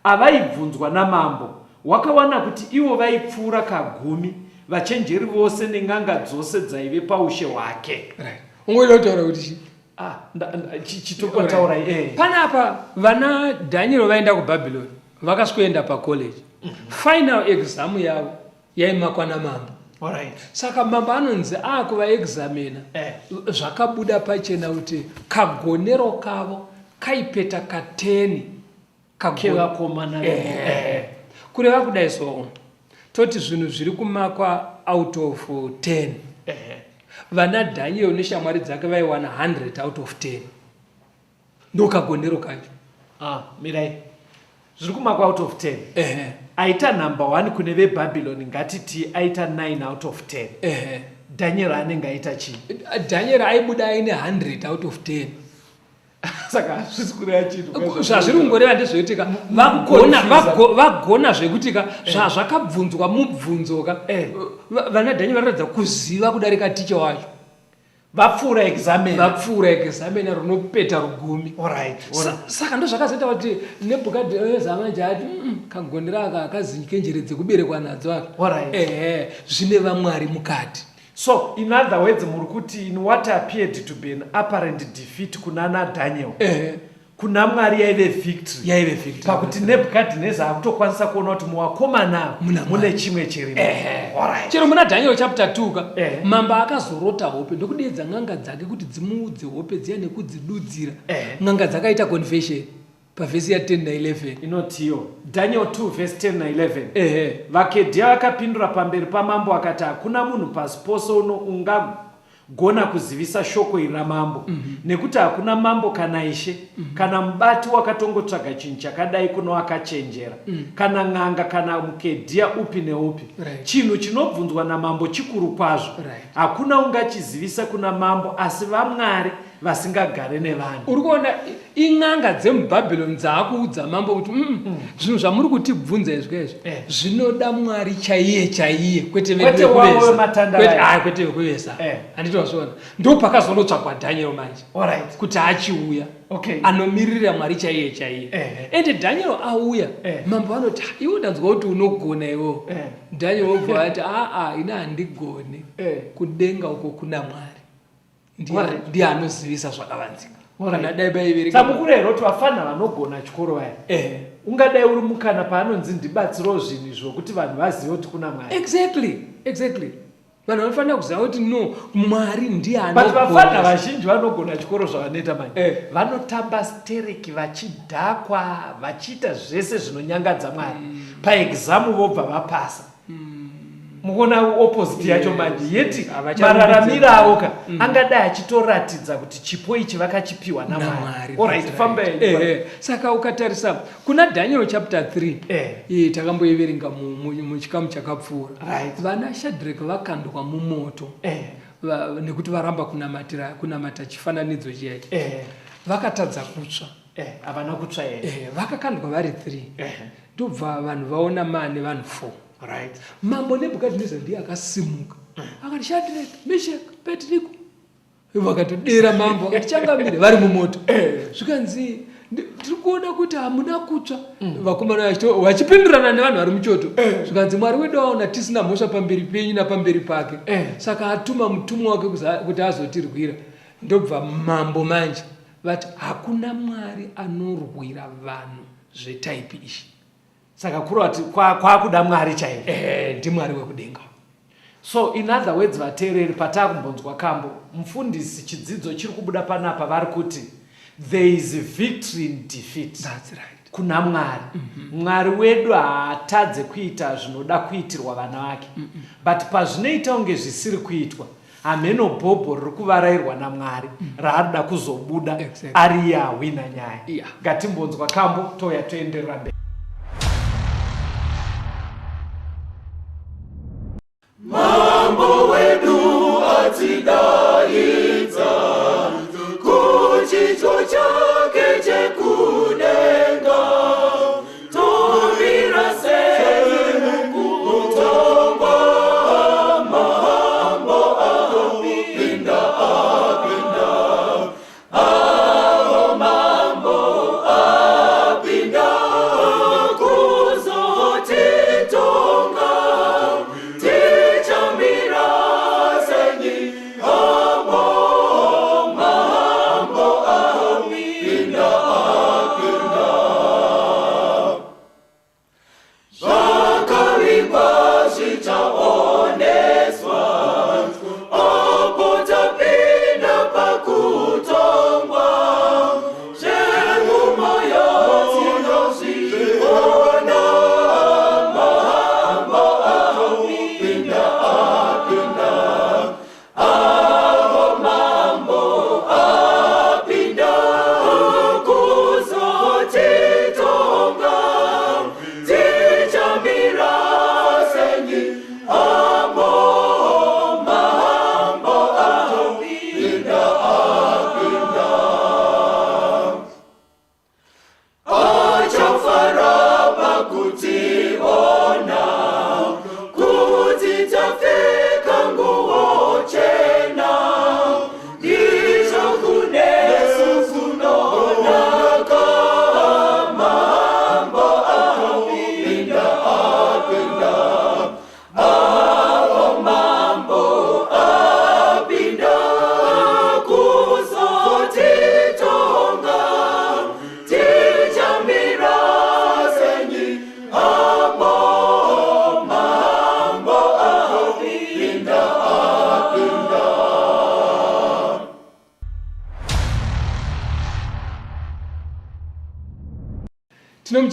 avaibvunzwa namambo, wakawana kuti ivo vaipfuura kagumi vachenjeri vose nen'anga dzose dzaive paushe hwake. Ungoida kutaura kuti chii? Ah, chitopotaurai. Panapa vana Daniel vaenda kuBhabhironi. Vakaswenda pacollege. Final exam yavo yaimakwa namambo. Alright. Saka mambo anonzi akuvaexamina. Zvakabuda pachena kuti kagonero kavo kaipeta kateni Kevakomana. Kureva kudai, so toti zvinhu zviri kumakwa out of 10, vana Daniel neshamwari dzake vaiwana 100 out of 10. Ndokagonero kacho. Ah, mirai, zviri kumakwa out of 10, aita number 1 kune veBhabhironi, ngatiti aita 9 out of 10, Daniel anenge aita chii? Daniel aibuda aine 100 out of 10. Saka hazvisi kureva chinhu. Zvazviri kungoreva ndezvekuti ka vagona zvekuti ka zvazvakabvunzwa mubvunzo ka, vana Daniel vanoratidza kuziva kudarika ticha wacho. Vapfuura examen. Vapfuura examen runopeta rugumi. Saka ndozvakazoita kuti Nebhukadhineza manje ati, kagonero aka akazinke njere dzekuberekwa nadzo aka." Ehe, zvine vamwari mukati. So in other words, muri kuti in what appeared to be an apparent defeat kuna naDaniel, kuna Mwari yaive victory. Yaive victory. Pakuti Nebhukadhineza akutokwanisa kuona kuti muvakomana Muna Mwari. Mune chimwe chirimo. Alright. Chero muna Daniel chapter 2 ka, mambo akazorota hope ndokudeedza n'anga dzake kuti dzimuudze hope dziya nekudzidudzira. N'anga dzakaita confession pavhesi ya10 na11. Inotiyo Daniel 2 vhesi 10 na11. Ehe. VaKedhia vakapindura pamberi pamambo akati, "Hakuna munhu pasi pose uno ungagona kuzivisa shoko iri ramambo, nekuti hakuna mambo kana ishe kana mubati wakatongotsvaga chinhu chakadai kuno akachenjera kana n'anga kana muKedhia upi neupi. Chinhu chinobvunzwa namambo chikuru kwazvo. Hakuna ungachizivisa kuna mambo asi vamwari vasingagare nevanhu." Uri kuona, in'anga dzemuBhabhironi dzaakuudza mambo kuti, zvinhu zvamuri kutibvunza izvi kaizvi zvinoda Mwari chaiye chaiye, kwete Kwete wavo vekuveza." vematanda vaya. Kwete vekuveza. Handiti wazviona? Ndo pakazonotsvagwa Daniel manje kuti achiuya, anomiririra Mwari chaiye chaiye. Ende Daniel auya, mambo anoti, "Ah, iwe ndanzwa kuti unogona iwewo." Daniel wobva ati, "Aa, ina handigone. Kudenga uko kuna Mwari. Ndiye anozivisa zvakavanzika." Kana dai baiverenga Samukuru here kuti vafana vanogona chikoro vaya, ungadai uri mukana paanonzi ndibatsirewo zvinhu izvo kuti vanhu vazive kuti kuna Mwari? Exactly, vanhu vanofanira kuziva kuti no, Mwari ndiye But vafana anogona. Vazhinji vanogona chikoro, zvavanoita manje, vanotamba stereki, vachidhakwa, vachiita zvese zvinonyangadza Mwari. Paexam vobva vapasa. Mukuona opposite yacho manje? Yeti Havacharumbidzi. Mararamiro avo ka angadai achitoratidza kuti chipo ichi vakachipiwa naMwari. NaMwari. Alright, That's famba right. henyu. Saka ukatarisa kuna Daniel chapter 3, takamboiverenga muchikamu chakapfuura, vana Shadrek vakandwa mumoto nekuti varamba kunamata chifananidzo chiyachi. Vakatadza kutsva. Havana kutsva here? Vakakandwa vari 3, ndobva vanhu vaona mane vanhu 4. Mambo Nebhukadhineza ndiye akasimuka akati, "Shadrek, Meshek, Abednego." Vakatodera mambo akati, "Changamire," vari mumoto. Zvikanzi, "Tiri kuona kuti hamuna kutsva." Vakomana vachipindurana nevanhu vari muchoto. Zvikanzi, "Mwari wedu aona tisina mhosva pamberi penyu napamberi pake, saka atuma mutumwa wake kuti azotirwira." Ndobva mambo manje vati, "Hakuna Mwari anorwira vanhu zvetype iyi." Saka kureva kuti kwakuda Mwari chaizvo. NdiMwari wekudenga. So in other words, vateereri, pataakumbonzwa kambo mufundisi, chidzidzo chiri kubuda panapa, vari kuti there is victory in defeat. That's right. Kuna Mwari. Mwari wedu haatadze kuita zvinoda kuitirwa vana vake, but pazvinoita kunge zvisiri kuitwa, hameno bhobho riri kuvarayirwa naMwari raarida kuzobuda ari iye ahwina nyaya. Ngatimbonzwa kambo, touya toenderera mberi. Mambo wedu atidaidza kuchicho chake chekudenga, tomira sei kutongwa? Mambo apinda, apinda, avo mambo apinda.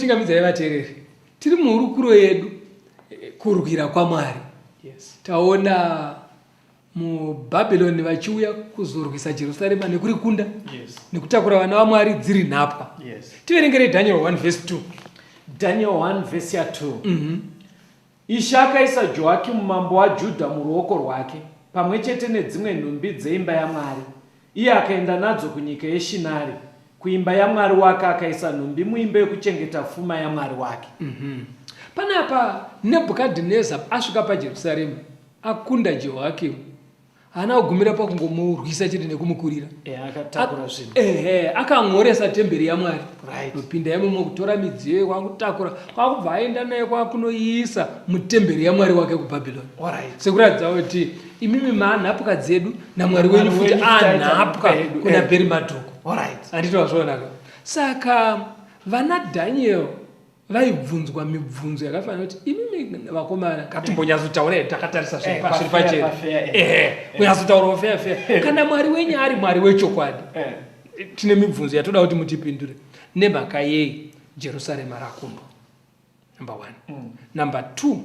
Tinokuchingamidzai vateereri. Tiri muhurukuro yedu eh, kurwira kwaMwari. Yes. Taona muBhabhironi vachiuya kuzorwisa Jerusarema nekurikunda Yes. nekutakura vana vaMwari dziri nhapwa. Yes. Tiverengerei Daniel 1 verse 2. Daniel 1 verse ya 2. Ishe akaisa Joakimu mambo waJudha muruoko rwake, pamwe chete nedzimwe nhumbi dzeimba yaMwari, iye akaenda nadzo kunyika yeShinari, kuimba yamwari wake, akaisa nhumbi muimba yokuchengeta fuma yamwari wake. Panapa Nebhukadhineza asvika paJerusarema akunda Jehoakimu. Haana kugumira pakungomurwisa chete nekumukurira. Eh, akatakura zvinhu. Ehe, akan'oresa temberi yaMwari. Right. Kupinda imomo kutora midziyo kwakutakura, kwakubva aenda nayo kwakunoiisa mutemberi yaMwari wake kuBhabhiloni. Alright. Sekuratidza kuti imimi maanhapwa dzedu naMwari wenyu Mwari futi wenyu futi aita anhapwa nhapwa yedu, kuna eh. Bheri Madhuku. Alright. Handiti wazvionaka. Saka vana Daniel vaibvunzwa mibvunzo yakafanira kuti imimi vakomana ngatimbonyatsotaura hedu takatarisa Eh, zviri pafair, pachena pafair, eh. ehe kunyatsotaurawo fair fair kana mwari wenyu ari mwari wechokwadi Eh. tine mibvunzo yatoda kuti mutipindure nemhaka yei jerusarema rakundwa number one number two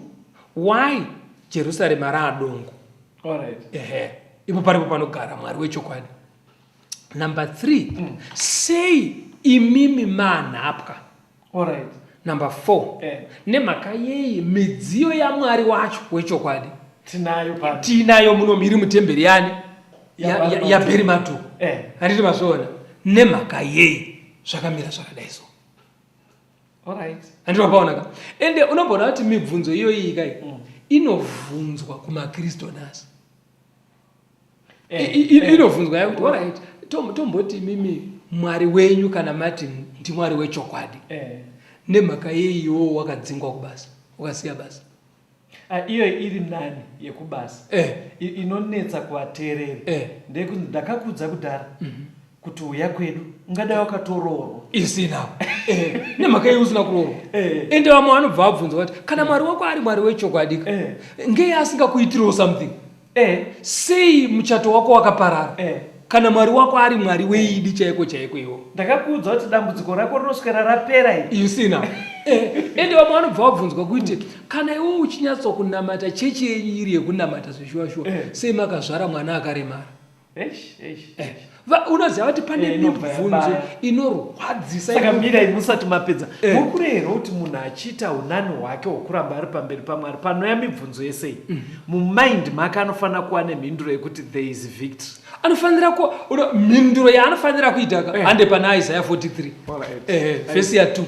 why jerusarema raadongo Alright. ehe ipo paripo panogara mwari wechokwadi number three sei imimi manhapwa Alright. Number 4. Eh. Nemhaka yei midziyo yaMwari wacho wechokwadi Tinayo pano. tiinayo muno miri mutemberi yani Ya- yaBheri Madhuku. Eh. Handiti mazviona? Nemhaka yei zvakamira zvakadai so. Alright. Handiti mapaona ka? Ende unomboona kuti mibvunzo iyoyi kai inovhunzwa kumaKristu nhasi. Eh, Inobvunzwa yakuti alright tomboti imimi Mwari wenyu kana mati ndiMwari wechokwadi. Eh. Nemhaka yei iwewo wakadzingwa kubasa ukasiya basa? Ah, iyo iri nani yekubasa Eh. Inonetsa kuvateereri Eh. ndeyekuti ndakakuudza kudhara kuti uya kwedu ungadai wakatoroorwa isina eh, nemhaka yei usina kuroorwa Eh. ende vamwe vanobva vabvunzwa kuti kana mwari wako ari mwari wechokwadi ka Eh. ngei asingakuitiriwo something Eh. Sei muchato wako wakaparara Eh. kana mwari wako ari mwari weidi chaiko chaiko iwo? Ndakakuudza kuti dambudziko rako rinoswera rapera iri. You see now. Eh, ende vamwe vanobva vabvunzwa kuti kana iwe uchinyatsokunamata chechi yenyu iri yekunamata zveshuwa shuwa Eh. sei makazvara mwana akaremara? Eish, eish, Eh, eish. Unoziva kuti pane Eh, inobva mibvunzo yabaya. inorwadzisa Saka mirai musati mapedza. Eh. Muri kureva here kuti munhu achiita unani hwake hwokuramba ari pamberi paMwari panouya mibvunzo yese iyi mumind make anofanira kuva nemhinduro yekuti there is victory. Anofanira ku mhinduro yaanofanira kuita ka Eh. hande pana Isaiah 43. Alright. Eh, vhesi ya 2.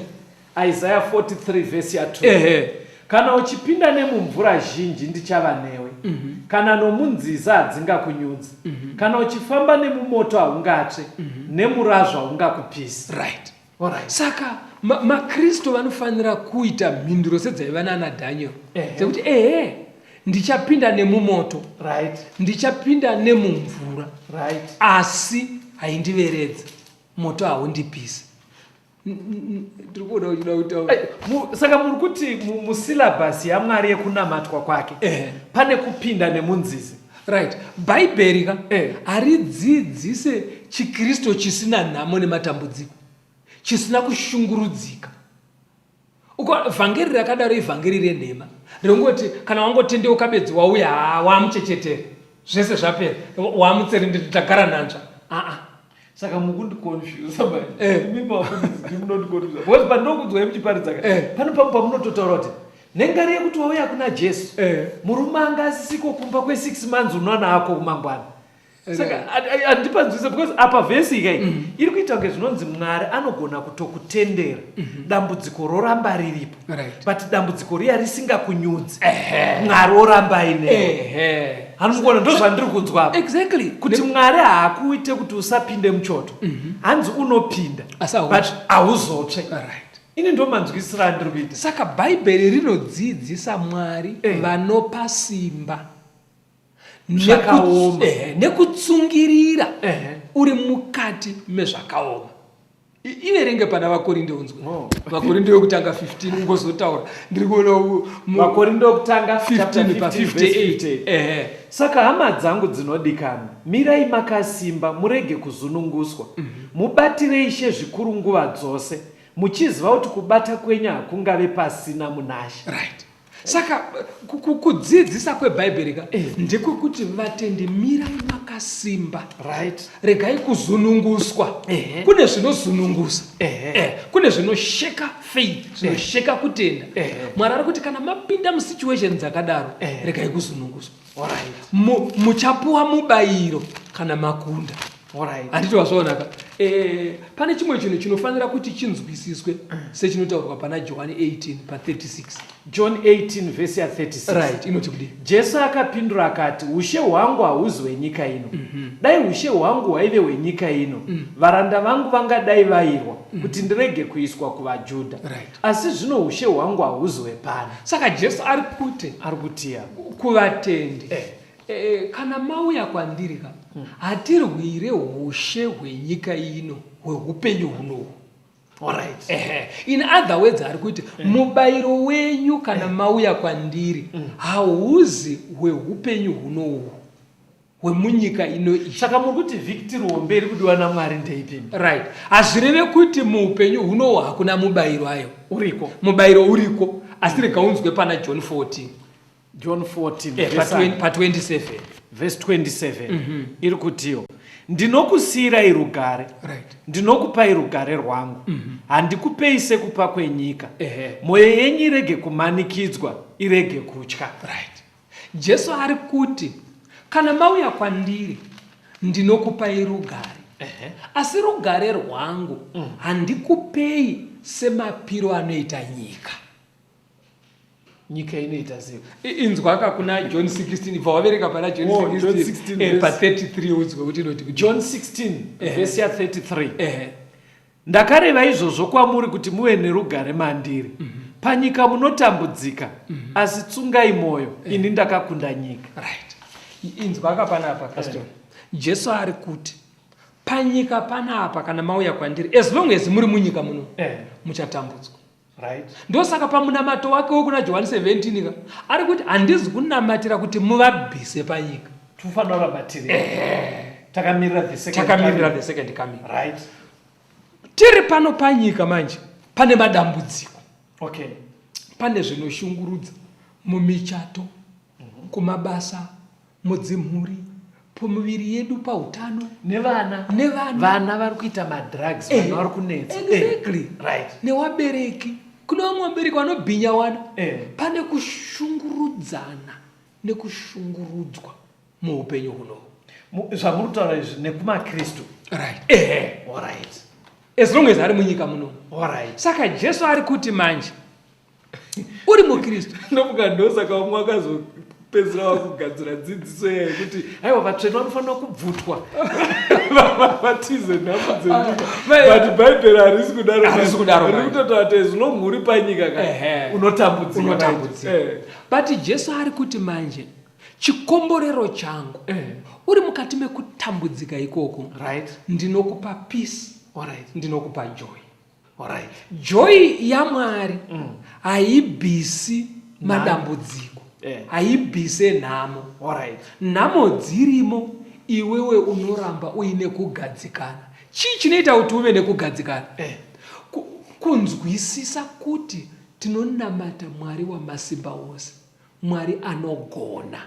Isaiah 43 vhesi ya 2. Ehe. Kana uchipinda nemumvura zhinji ndichava newe. Kana nomunzizi hadzingakunyudzi. Kana uchifamba nemumoto haungatsve, nemurazvo haungakupisi. Right. Alright. Saka maKristu vanofanira kuita mhinduro sedzaiva nana Daniel. Ehe. Dzekuti ehe ndichapinda nemumoto. Right. Ndichapinda nemumvura. Right. Asi haindiveredzi. Moto haundipisi. Ndiri kuona uchida kutaura. Saka muri kuti musyllabus yaMwari yekunamatwa kwake Eh. pane kupinda nemunzizi. Right. Bhaibheri ka Eh. haridzidzise chiKristu chisina nhamo nematambudziko, chisina kushungurudzika. Uko vhangeri rakadaro ivhangeri renhema ringoti kana wangotendeuka bedzi wauya haa wamuchechetere zvese zvapera wamutserendete tagara nanzva aa. Saka mukundiconfusa manje. Eh. Imi mafundisi ndimi munondiconfusa. Because pandinokunzwai muchiparidza ka, Eh. pane pamwe pamunototaura kuti nengari yekuti wauya kuna Jesu, Eh. murume anga asisiko kumba kwe6 months unowana ako kumangwana. Eh. Saka handipanzwise because apa vhesi ikai iri kuita kunge zvinonzi Mwari anogona kutokutendera dambudziko roramba riripo. Right. But dambudziko riya risingakunyudzi. Mwari oramba ainewe. Ehe. Hanimukona ndozvandiri kunzwa apa. Exactly. Kuti Mwari haakuite kuti usapinde muchoto. Hanzi unopinda. Asi hautsve. But hauzotsve. Right. Ini ndomanzwisiro andiri kuita. Saka Bhaibheri rinodzidzisa Mwari Eh. vanopa simba. Zvakaoma. Nekutsungirira Ehe. uri mukati mezvakaoma. Iverenge pana vaKorinde unzwe. Oh. VaKorinde wekutanga 15 ungozotaura. Ndiri kuona VaKorinde wekutanga 15 pa 15 verse 58. 58. Ehe. Saka hama dzangu dzinodikanwa, mirai makasimba, murege kuzununguswa. Mubatire Ishe zvikuru nguva dzose. Muchiziva kuti kubata kwenyu hakungave pasina munaShe. Right. Saka kudzidzisa kwebhaibheri ka eh. Ndekwekuti vatendi mirai makasimba. Right. Regai kuzununguswa. Kune zvinozunungusa. Eh, kune zvinosheka faith, zvinosheka eh. kutenda. Mwari ari kuti kana mapinda musituation dzakadaro, regai kuzununguswa. Alright. Muchapuwa mubayiro kana makunda. Alright. Handiti wazvionaka? Eh, pane chimwe chinhu chinofanira kuti chinzwisiswe sechinotaurwa pana Johani 18 pa 36. John 18 vhesi ya 36. Right, inoti kudii? Jesu akapindura akati, Ushe hwangu hauzi hwenyika ino. Mm -hmm. Dai ushe hwangu hwaive hwenyika ino, mm. varanda vangu vangadai vairwa mm. kuti ndirege kuiswa kuvaJudha. Right. Asi zvino ushe hwangu hauzi hwepano. Saka Jesu ari kuti ari kutiya kuvatendi eh. Eh, kana mauya kwandiri ka mm. hatirwire ushe hwenyika ino hweupenyu hunohu. Alright. Ehe. In other words ari kuti eh. mubayiro wenyu kana eh. mauya kwandiri mm. hauzi hweupenyu hunohu hwemunyika ino iyi. Saka muri kuti victory hombe iri kudiwa naMwari ndeipi? Right. Hazvireve kuti muupenyu hunohu hakuna mubayiro ayo. Uriko. Mubayiro uriko asi rega unzwe pana John 14. John 14 eh, pa 27 verse 27 mm -hmm. iri kutiyo ndinokusiyirai rugare right. Ndinokupai rugare rwangu mm -hmm. Handikupei sekupa kwenyika. Mwoyo yenyu irege kumanikidzwa irege kutya. Right. Jesu ari kuti kana mauya kwandiri ndinokupai rugare. Asi rugare rwangu mm. handikupei semapiro anoita nyika. Nyika inoita sei? Inzwaka kuna John 16 ibva waverenga pana John 16 eh, pa 33 unzwe kuti inoti John 16 verse ya 33. Ndakareva izvozvo kwamuri kuti muve nerugare mandiri. Mm -hmm. Panyika munotambudzika, mm -hmm. asi tsungai mwoyo, eh. ini ndakakunda nyika. Right. Inzwaka panapa Pastor. Eh. Jesu ari kuti panyika panapa kana mauya kwandiri as long as muri munyika muno eh. muchatambudzwa. Right. Ndosaka pamunamato wake wekuna Johani 17 ka ari kuti handizi kunamatira kuti muvabvise panyika. Tofanira kuramba tiri. Eh. Takamirira the second takamirira the second coming. Right. Tiri pano panyika manje pane madambudziko. Okay. Pane zvinoshungurudza mumichato, mm -hmm. kumabasa, mudzimhuri, pamuviri yedu, pautano nevana nevana vana vari kuita madrugs eh, vana vari kunetsa exactly eh, right newabereki kune vamwe vabereki vanobhinya wana eh. Pane kushungurudzana nekushungurudzwa muupenyu hunohu zvamuri kutaura izvi nekumakristu right ehe right as long as ari munyika muno right saka Jesu ari kuti manje uri mukristu ndomuka ndosaka vamwe vakazopedzisira vakugadzira dzidziso iya yekuti aiwa vatsvene vanofanira kubvutwa vatize nhamu dzenyika ah, but bhaibheri harisi kudaro harisi kudaro riri kutotaura kuti as long uri panyika ka unotambudzika unotambudzika eh. But Jesu ari kuti manje chikomborero changu eh. Uri mukati mekutambudzika ikoko right ndinokupa peace right ndinokupa joy. Alright. Joy yaMwari mm. haibvisi madambudziko eh. Haibvise nhamo. Alright. Nhamo dzirimo iwewe unoramba uine kugadzikana. Chii chinoita kuti uve nekugadzikana? Eh. Kunzwisisa kuti tinonamata Mwari wamasimba ose, Mwari anogona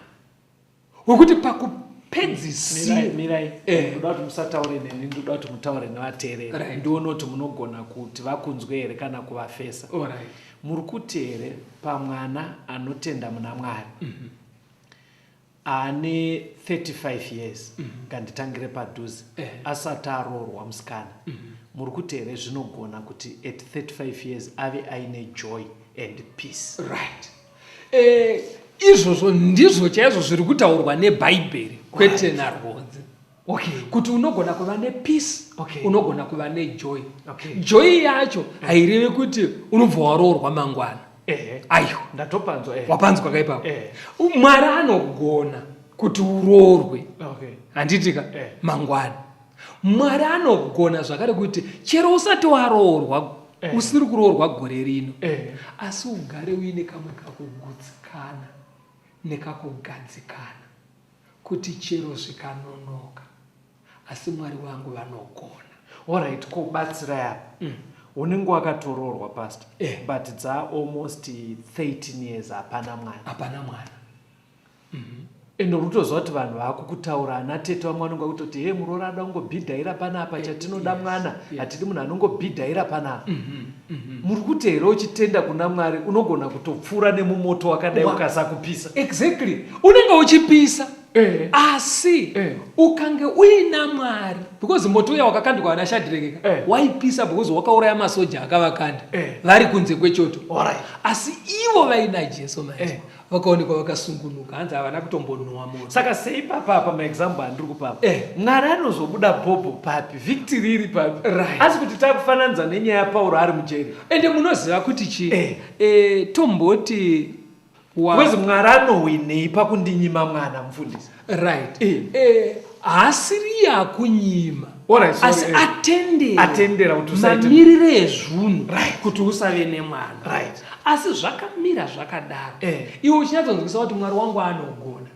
wekuti pakupedzisira mirai eh. Ndoda kuti musataure neni ndoda kuti mutaure nevateereri right. Ndione kuti munogona kuti vakunzwe here kana kuvafesa right. Muri kuti here pamwana anotenda muna Mwari mm -hmm. Ane 35 years mm -hmm. nganditangire padhuze eh. Asati aroorwa musikana mm -hmm. Muri kuti here zvinogona kuti at 35 years ave aine joy and peace? Right. Eh, izvozvo ndizvo chaizvo zviri kutaurwa nebhaibheri kwete narwodzi okay. Kuti unogona kuva nepeace okay. Unogona kuva nejoy okay. Joy yacho hairevi kuti unobva waroorwa mangwana eh. Aiwa ndatopanzwa eh. Wapanzwa kaipapo eh. Mwari anogona kuti uroorwe okay. Handitika eh. Mangwana Mwari anogona zvakare kuti chero usati waroorwa eh. Usiri kuroorwa gore rino eh. Asi ugare uine kamwe kakugutsikana nekakugadzikana kuti chero zvikanonoka asi Mwari wangu vanogona. Alright, ko batsirai apa mm. Unenge wakatoroorwa pastor eh. But dza almost 13 years hapana mwana. Hapana mwana. Ende uri kutoziva kuti vanhu vaakukutaura ana tete vamwe vanonga kutoti he muroora ada kungobhidhaira panapa eh, chatinoda mwana hatidi munhu anongobhidhaira panapa Muri kuti here uchitenda kuna Mwari unogona kutopfuura nemumoto wakadai ukasakupisa? Exactly. Unenge uchipisa. Asi ukange uina Mwari because moto uya wakakandwa vana Shadrekeka waipisa because wakauraya masoja akavakanda vari kunze kwechoto. Asi ivo vaina Jesu manje vakaonekwa vakasungunuka hanzi havana kutombonhuwa moto. Saka seipapa apa maexample andiri kupapa Mwari anozobuda bhobho papi, victory iri papi? Asi kuti takufananidza nenyaya yaPauro ari mujeri. Ende munoziva kuti chii? Tomboti wa Because Mwari anohwinei pakundinyima mwana mufundisi? Right. Haasiriye akunyima. Alright, sorry, Asi atendera. Atendera kuti usaite mamirire ezvunhu kuti usave nemwana. Asi zvakamira zvakadaro. Iwe uchinyatsonzwisa kuti Mwari wangu anogona.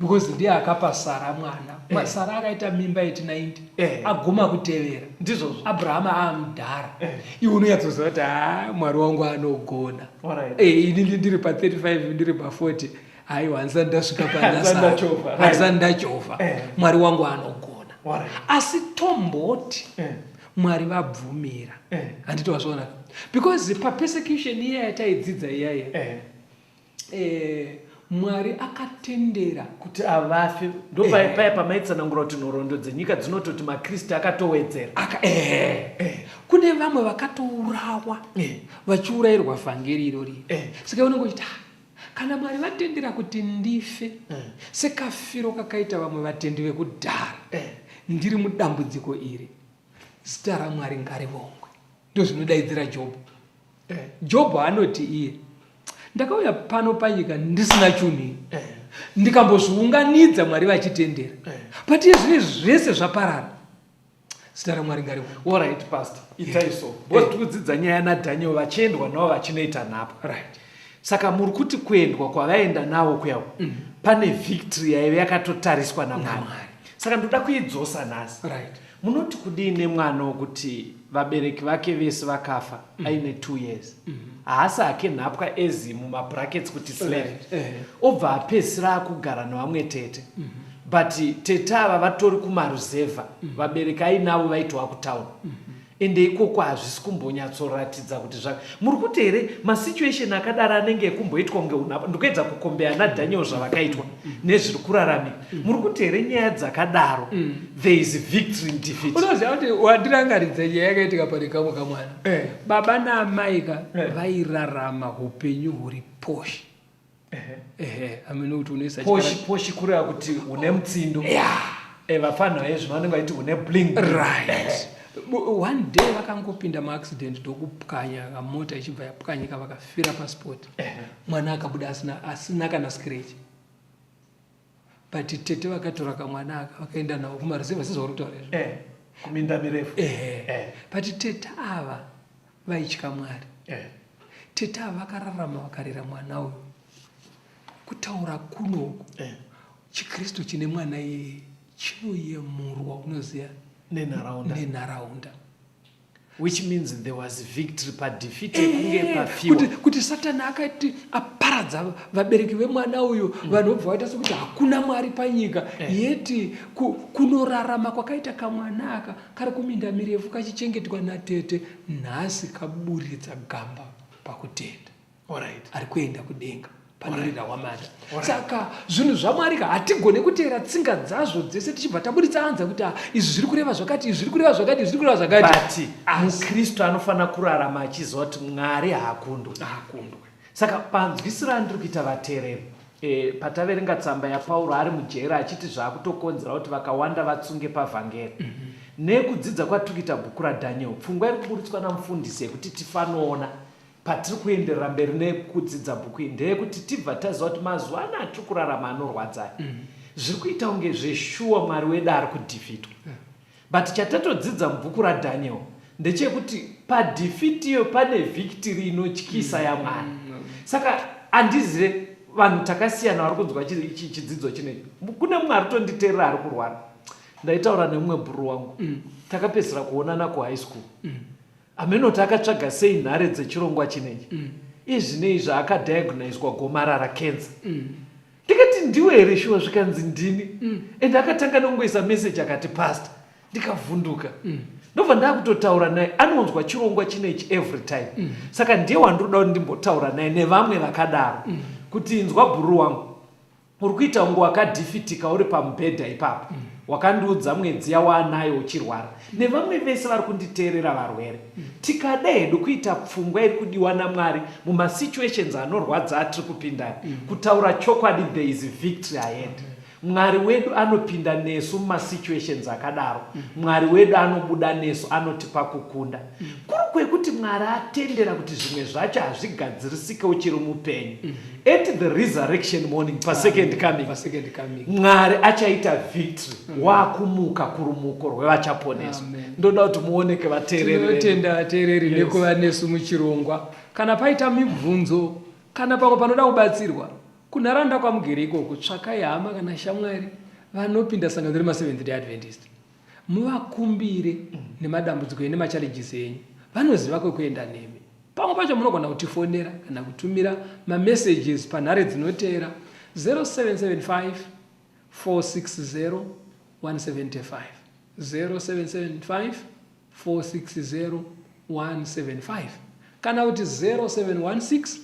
Because ndiye akapa Sara mwana. Sara akaita mimba yeti 90. Aguma kutevera. Ndizvozvo. Abrahama amudhara. Iwe unonyatsoziva kuti haa Mwari wangu anogona. Alright. Ini ndiri pa 35 ndiri pa 40. Haiwa handisati ndasvika Handisati ndachovha, right. Handisati ndachovha. Mwari wangu anogona. Alright. Asi tomboti Mwari vabvumira. Handiti wazviona? Because pa persecution iya yataidzidza iya iya. Mwari akatendera kuti avafe. Ndopaya paya pamaitsanangura kuti nhoroondo dzenyika dzinototi maKristu akatowedzera. Kune vamwe vakatourawa vachiurayirwa vhangeri irori. Saka unenge uchiti, kana Mwari vatendera kuti ndife sekafiro kakaita vamwe vatendi vekudhara, ndiri mudambudziko iri, zita raMwari ngarivongwe. Ndozvinodaidzira Jobho. Jobho anoti iye, ndakauya pano panyika ndisina chunhu, ndikambozviunganidza Mwari vachitendera, but iye zvine zvese zvaparara. Zita raMwari ngarivongwe. All right, Pastor, itai so. Because tiri kudzidza nyaya naDaniel vachiendwa navo vachinoita nhapwa. Saka muri kuti kuendwa kwavaenda navo kuya pane victory yaive yakatotariswa naMwari. NaMwari. Saka ndoda kuidzosa nhasi. Munoti kudii nemwana wokuti vabereki vake vese vakafa aine 2 years? Haasi hake nhapwa as mumabrackets kuti slave. Obva apedzisira akugara nevamwe tete. But tete ava vatori kumaruzevha, vabereki ainavo vaitova kutown. Ende ikoko hazvisi kumbonyatsoratidza kuti zvaka. Muri kuti here masituation akadaro anenge ekumboitwa kunge unhapwa? Ndikuedza kukombeya naDaniel zvavakaitwa nezviri kuraramika. Muri kuti here nyaya dzakadaro there is victory in defeat? Unoziva kuti wandirangaridza nyaya yakaitika pane kamwe kamwana. Baba naamai ka vairarama hupenyu huri posh. Ehe, amene kuti unoisa Poshi, poshi kureva kuti une mutsindo. Vafana vezvino vanenge vachiti une bling. Right. One day vakangopinda muaccident ndokupwanya kamota ichibva yapwanyika vakafira paspot. Mwana akabuda asina kana scratch. But tete vakatora kamwana aka vakaenda nawo kumaruzevha sezvauri kutaura izvo. Kuminda mirefu. But tete ava vaitya Mwari. Tete ava vakararama vakarera mwana uyu. Kutaura kunoku chiKristu chine mwana iyeye chinoyemurwa unoziva nenharaunda. Nenharaunda. Which means there was victory padefeat yekunge pafiwa. Kuti Satani akati aparadza vabereki vemwana uyu, vanhu vobva vaita sekuti hakuna Mwari panyika. Yeti kunorarama kwakaita kamwana aka kari kuminda mirefu kachichengetwa natete, nhasi kaburitsa gamba pakutenda. Ari kuenda kudenga panorira hwamanda. Saka zvinhu zvaMwari ka hatigone kuteera tsinga dzazvo dzese tichibva taburitsa anza kuti izvi zviri kureva zvakati, izvi zviri kureva zvakati, izvi zviri kureva zvakati. But muKristu anofanira kurarama achiziva kuti Mwari haakundwe. Haakundwe. Saka panzwisiro andiri kuita vateereri, pataverenga tsamba yaPauro ari mujeri achiti zvaakutokonzera kuti vakawanda vatsunge pavhangeri. Nekudzidza kwatiri kuita bhuku raDaniel, pfungwa iri kuburitswa namufundisi yekuti tifanoona patiri kuenderera mberi nekudzidza bhuku iri ndeyekuti tibva taziva kuti mazuva ano atiri kurarama anorwadza aya. Zviri kuita kunge zveshuwa Mwari wedu ari kudhifitwa. But chatatodzidza mubhuku raDaniel ndechekuti padefeat iyo pane victory inotyisa yaMwari. Saka handizive vanhu takasiyana vari kunzwa chidzidzo chinechi. Kune mumwe ari kutonditeerera ari kurwara. Ndaitaura nemumwe bhuru wangu. Takapedzisira kuonana kuhigh school. Hameno kuti akatsvaga sei nhare dzechirongwa chinechi. Izvinei zvaakadiagnoiswa gomarara cancer. Ndikati ndiwe here shuwa zvikanzi ndini. And akatanga nekungoisa message akati pastor. Ndikavhunduka. Ndobva ndakutotaura naye anonzwa chirongwa chinechi every time. Saka ndiye wandinoda kuti ndimbotaura naye nevamwe vakadaro. Kuti inzwa bhuru wangu. Uri kuita kunge wakadhifitika uri pamubhedha ipapo. Wakandiudza mwedzi yawaanayo uchirwara. Nevamwe vese vari kunditeerera varwere. Tikada hedu kuita pfungwa iri kudiwa naMwari mumasituations anorwadza atiri kupindaya. Kutaura chokwadi there is victory ahead. Mwari wedu anopinda nesu mumasituations akadaro. Mwari wedu anobuda nesu anotipa kukunda. Kuri kwekuti Mwari atendera kuti zvimwe zvacho hazvigadzirisike uchiri mupenyu. At the resurrection morning pasecond coming, Pasecond coming. Mwari achaita victory wakumuka kurumuko rwevachaponeswa. Amen. Ndoda kuti muoneke vateereri vedu. Tinotenda vateereri Yes. nekuva nesu muchirongwa. Kana paita mibvunzo kana pamwe panoda kubatsirwa kunharaunda kwamugere ikoko, tsvakai hama kana shamwari vanopinda sangano remaSeventh Day Adventist, muvakumbire nemadambudziko nemachallenges enyu. Vanoziva kwekuenda nemi. Pamwe pacho munogona kutifonera kana kutumira mamessages panhare dzinoteera 0775 460 175, 0775 460 175 kana kuti 0716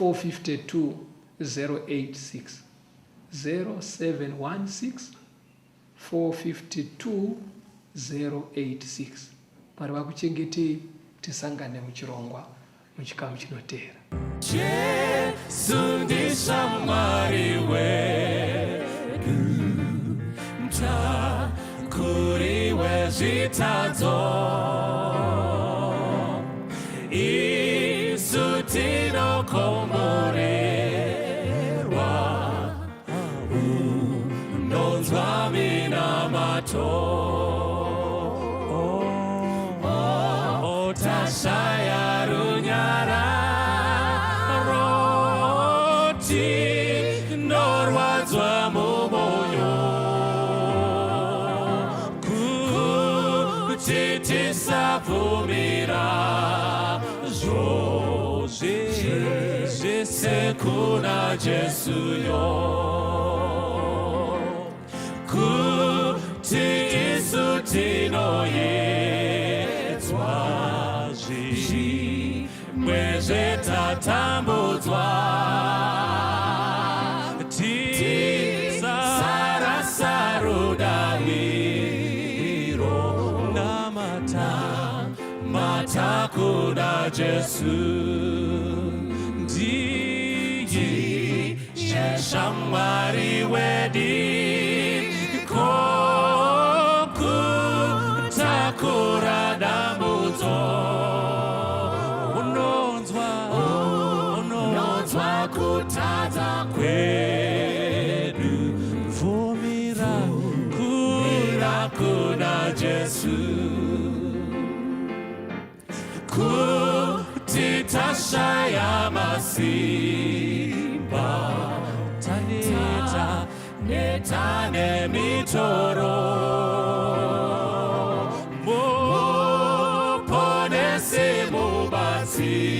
452 086, 0716 452 086. Mwari vakuchengetei, tisangane muchirongwa muchikamu chinoteera. Jesu ndishamwari wedu, mutakuri wezvitadzo. Isu tinokomborerwa, unonzwa minamato. Tashaya runyararo, tinorwadzwa mumwoyo, kuti tisabvumira zvose kuna Jesu yo, kuti isu tinoyedzwa zvimwe zvetatambudzwa, tisarasa rudaviro, namata mata kuna Jesu, ndiye shamwari wedi kutakura dambudzo. Unonzwa, unonzwa kutadza kwedu, bvumira kura kuna Jesu, kuti tashaya masimba, taneta neta nemitoro, muponesi mubatsiri,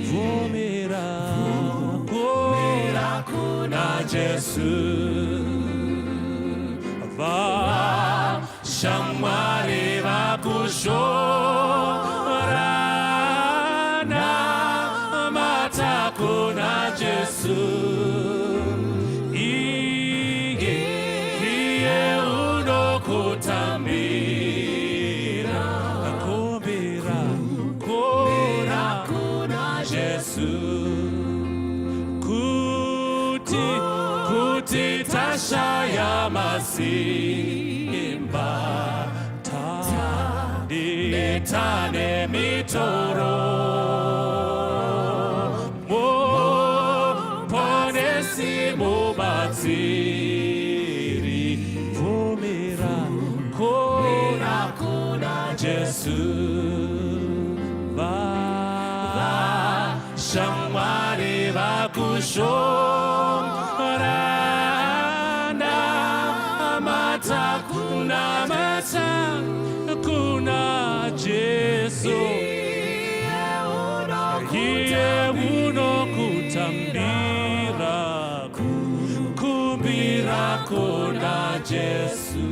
bvumira kura kuna Jesu. Vashamwari vakushora, namata kuna Jesu, iye iye unokutambira, kumbira kura kuna Jesu, kuti tashaya masimba, taneta nemitoro, muponesi mubatsiri, bvumira kura kuna Jesu. Vashamwari vakushora, namata kunamata kuna Jesu. Jesu, iye unokutambira, kumbira kuna Jesu.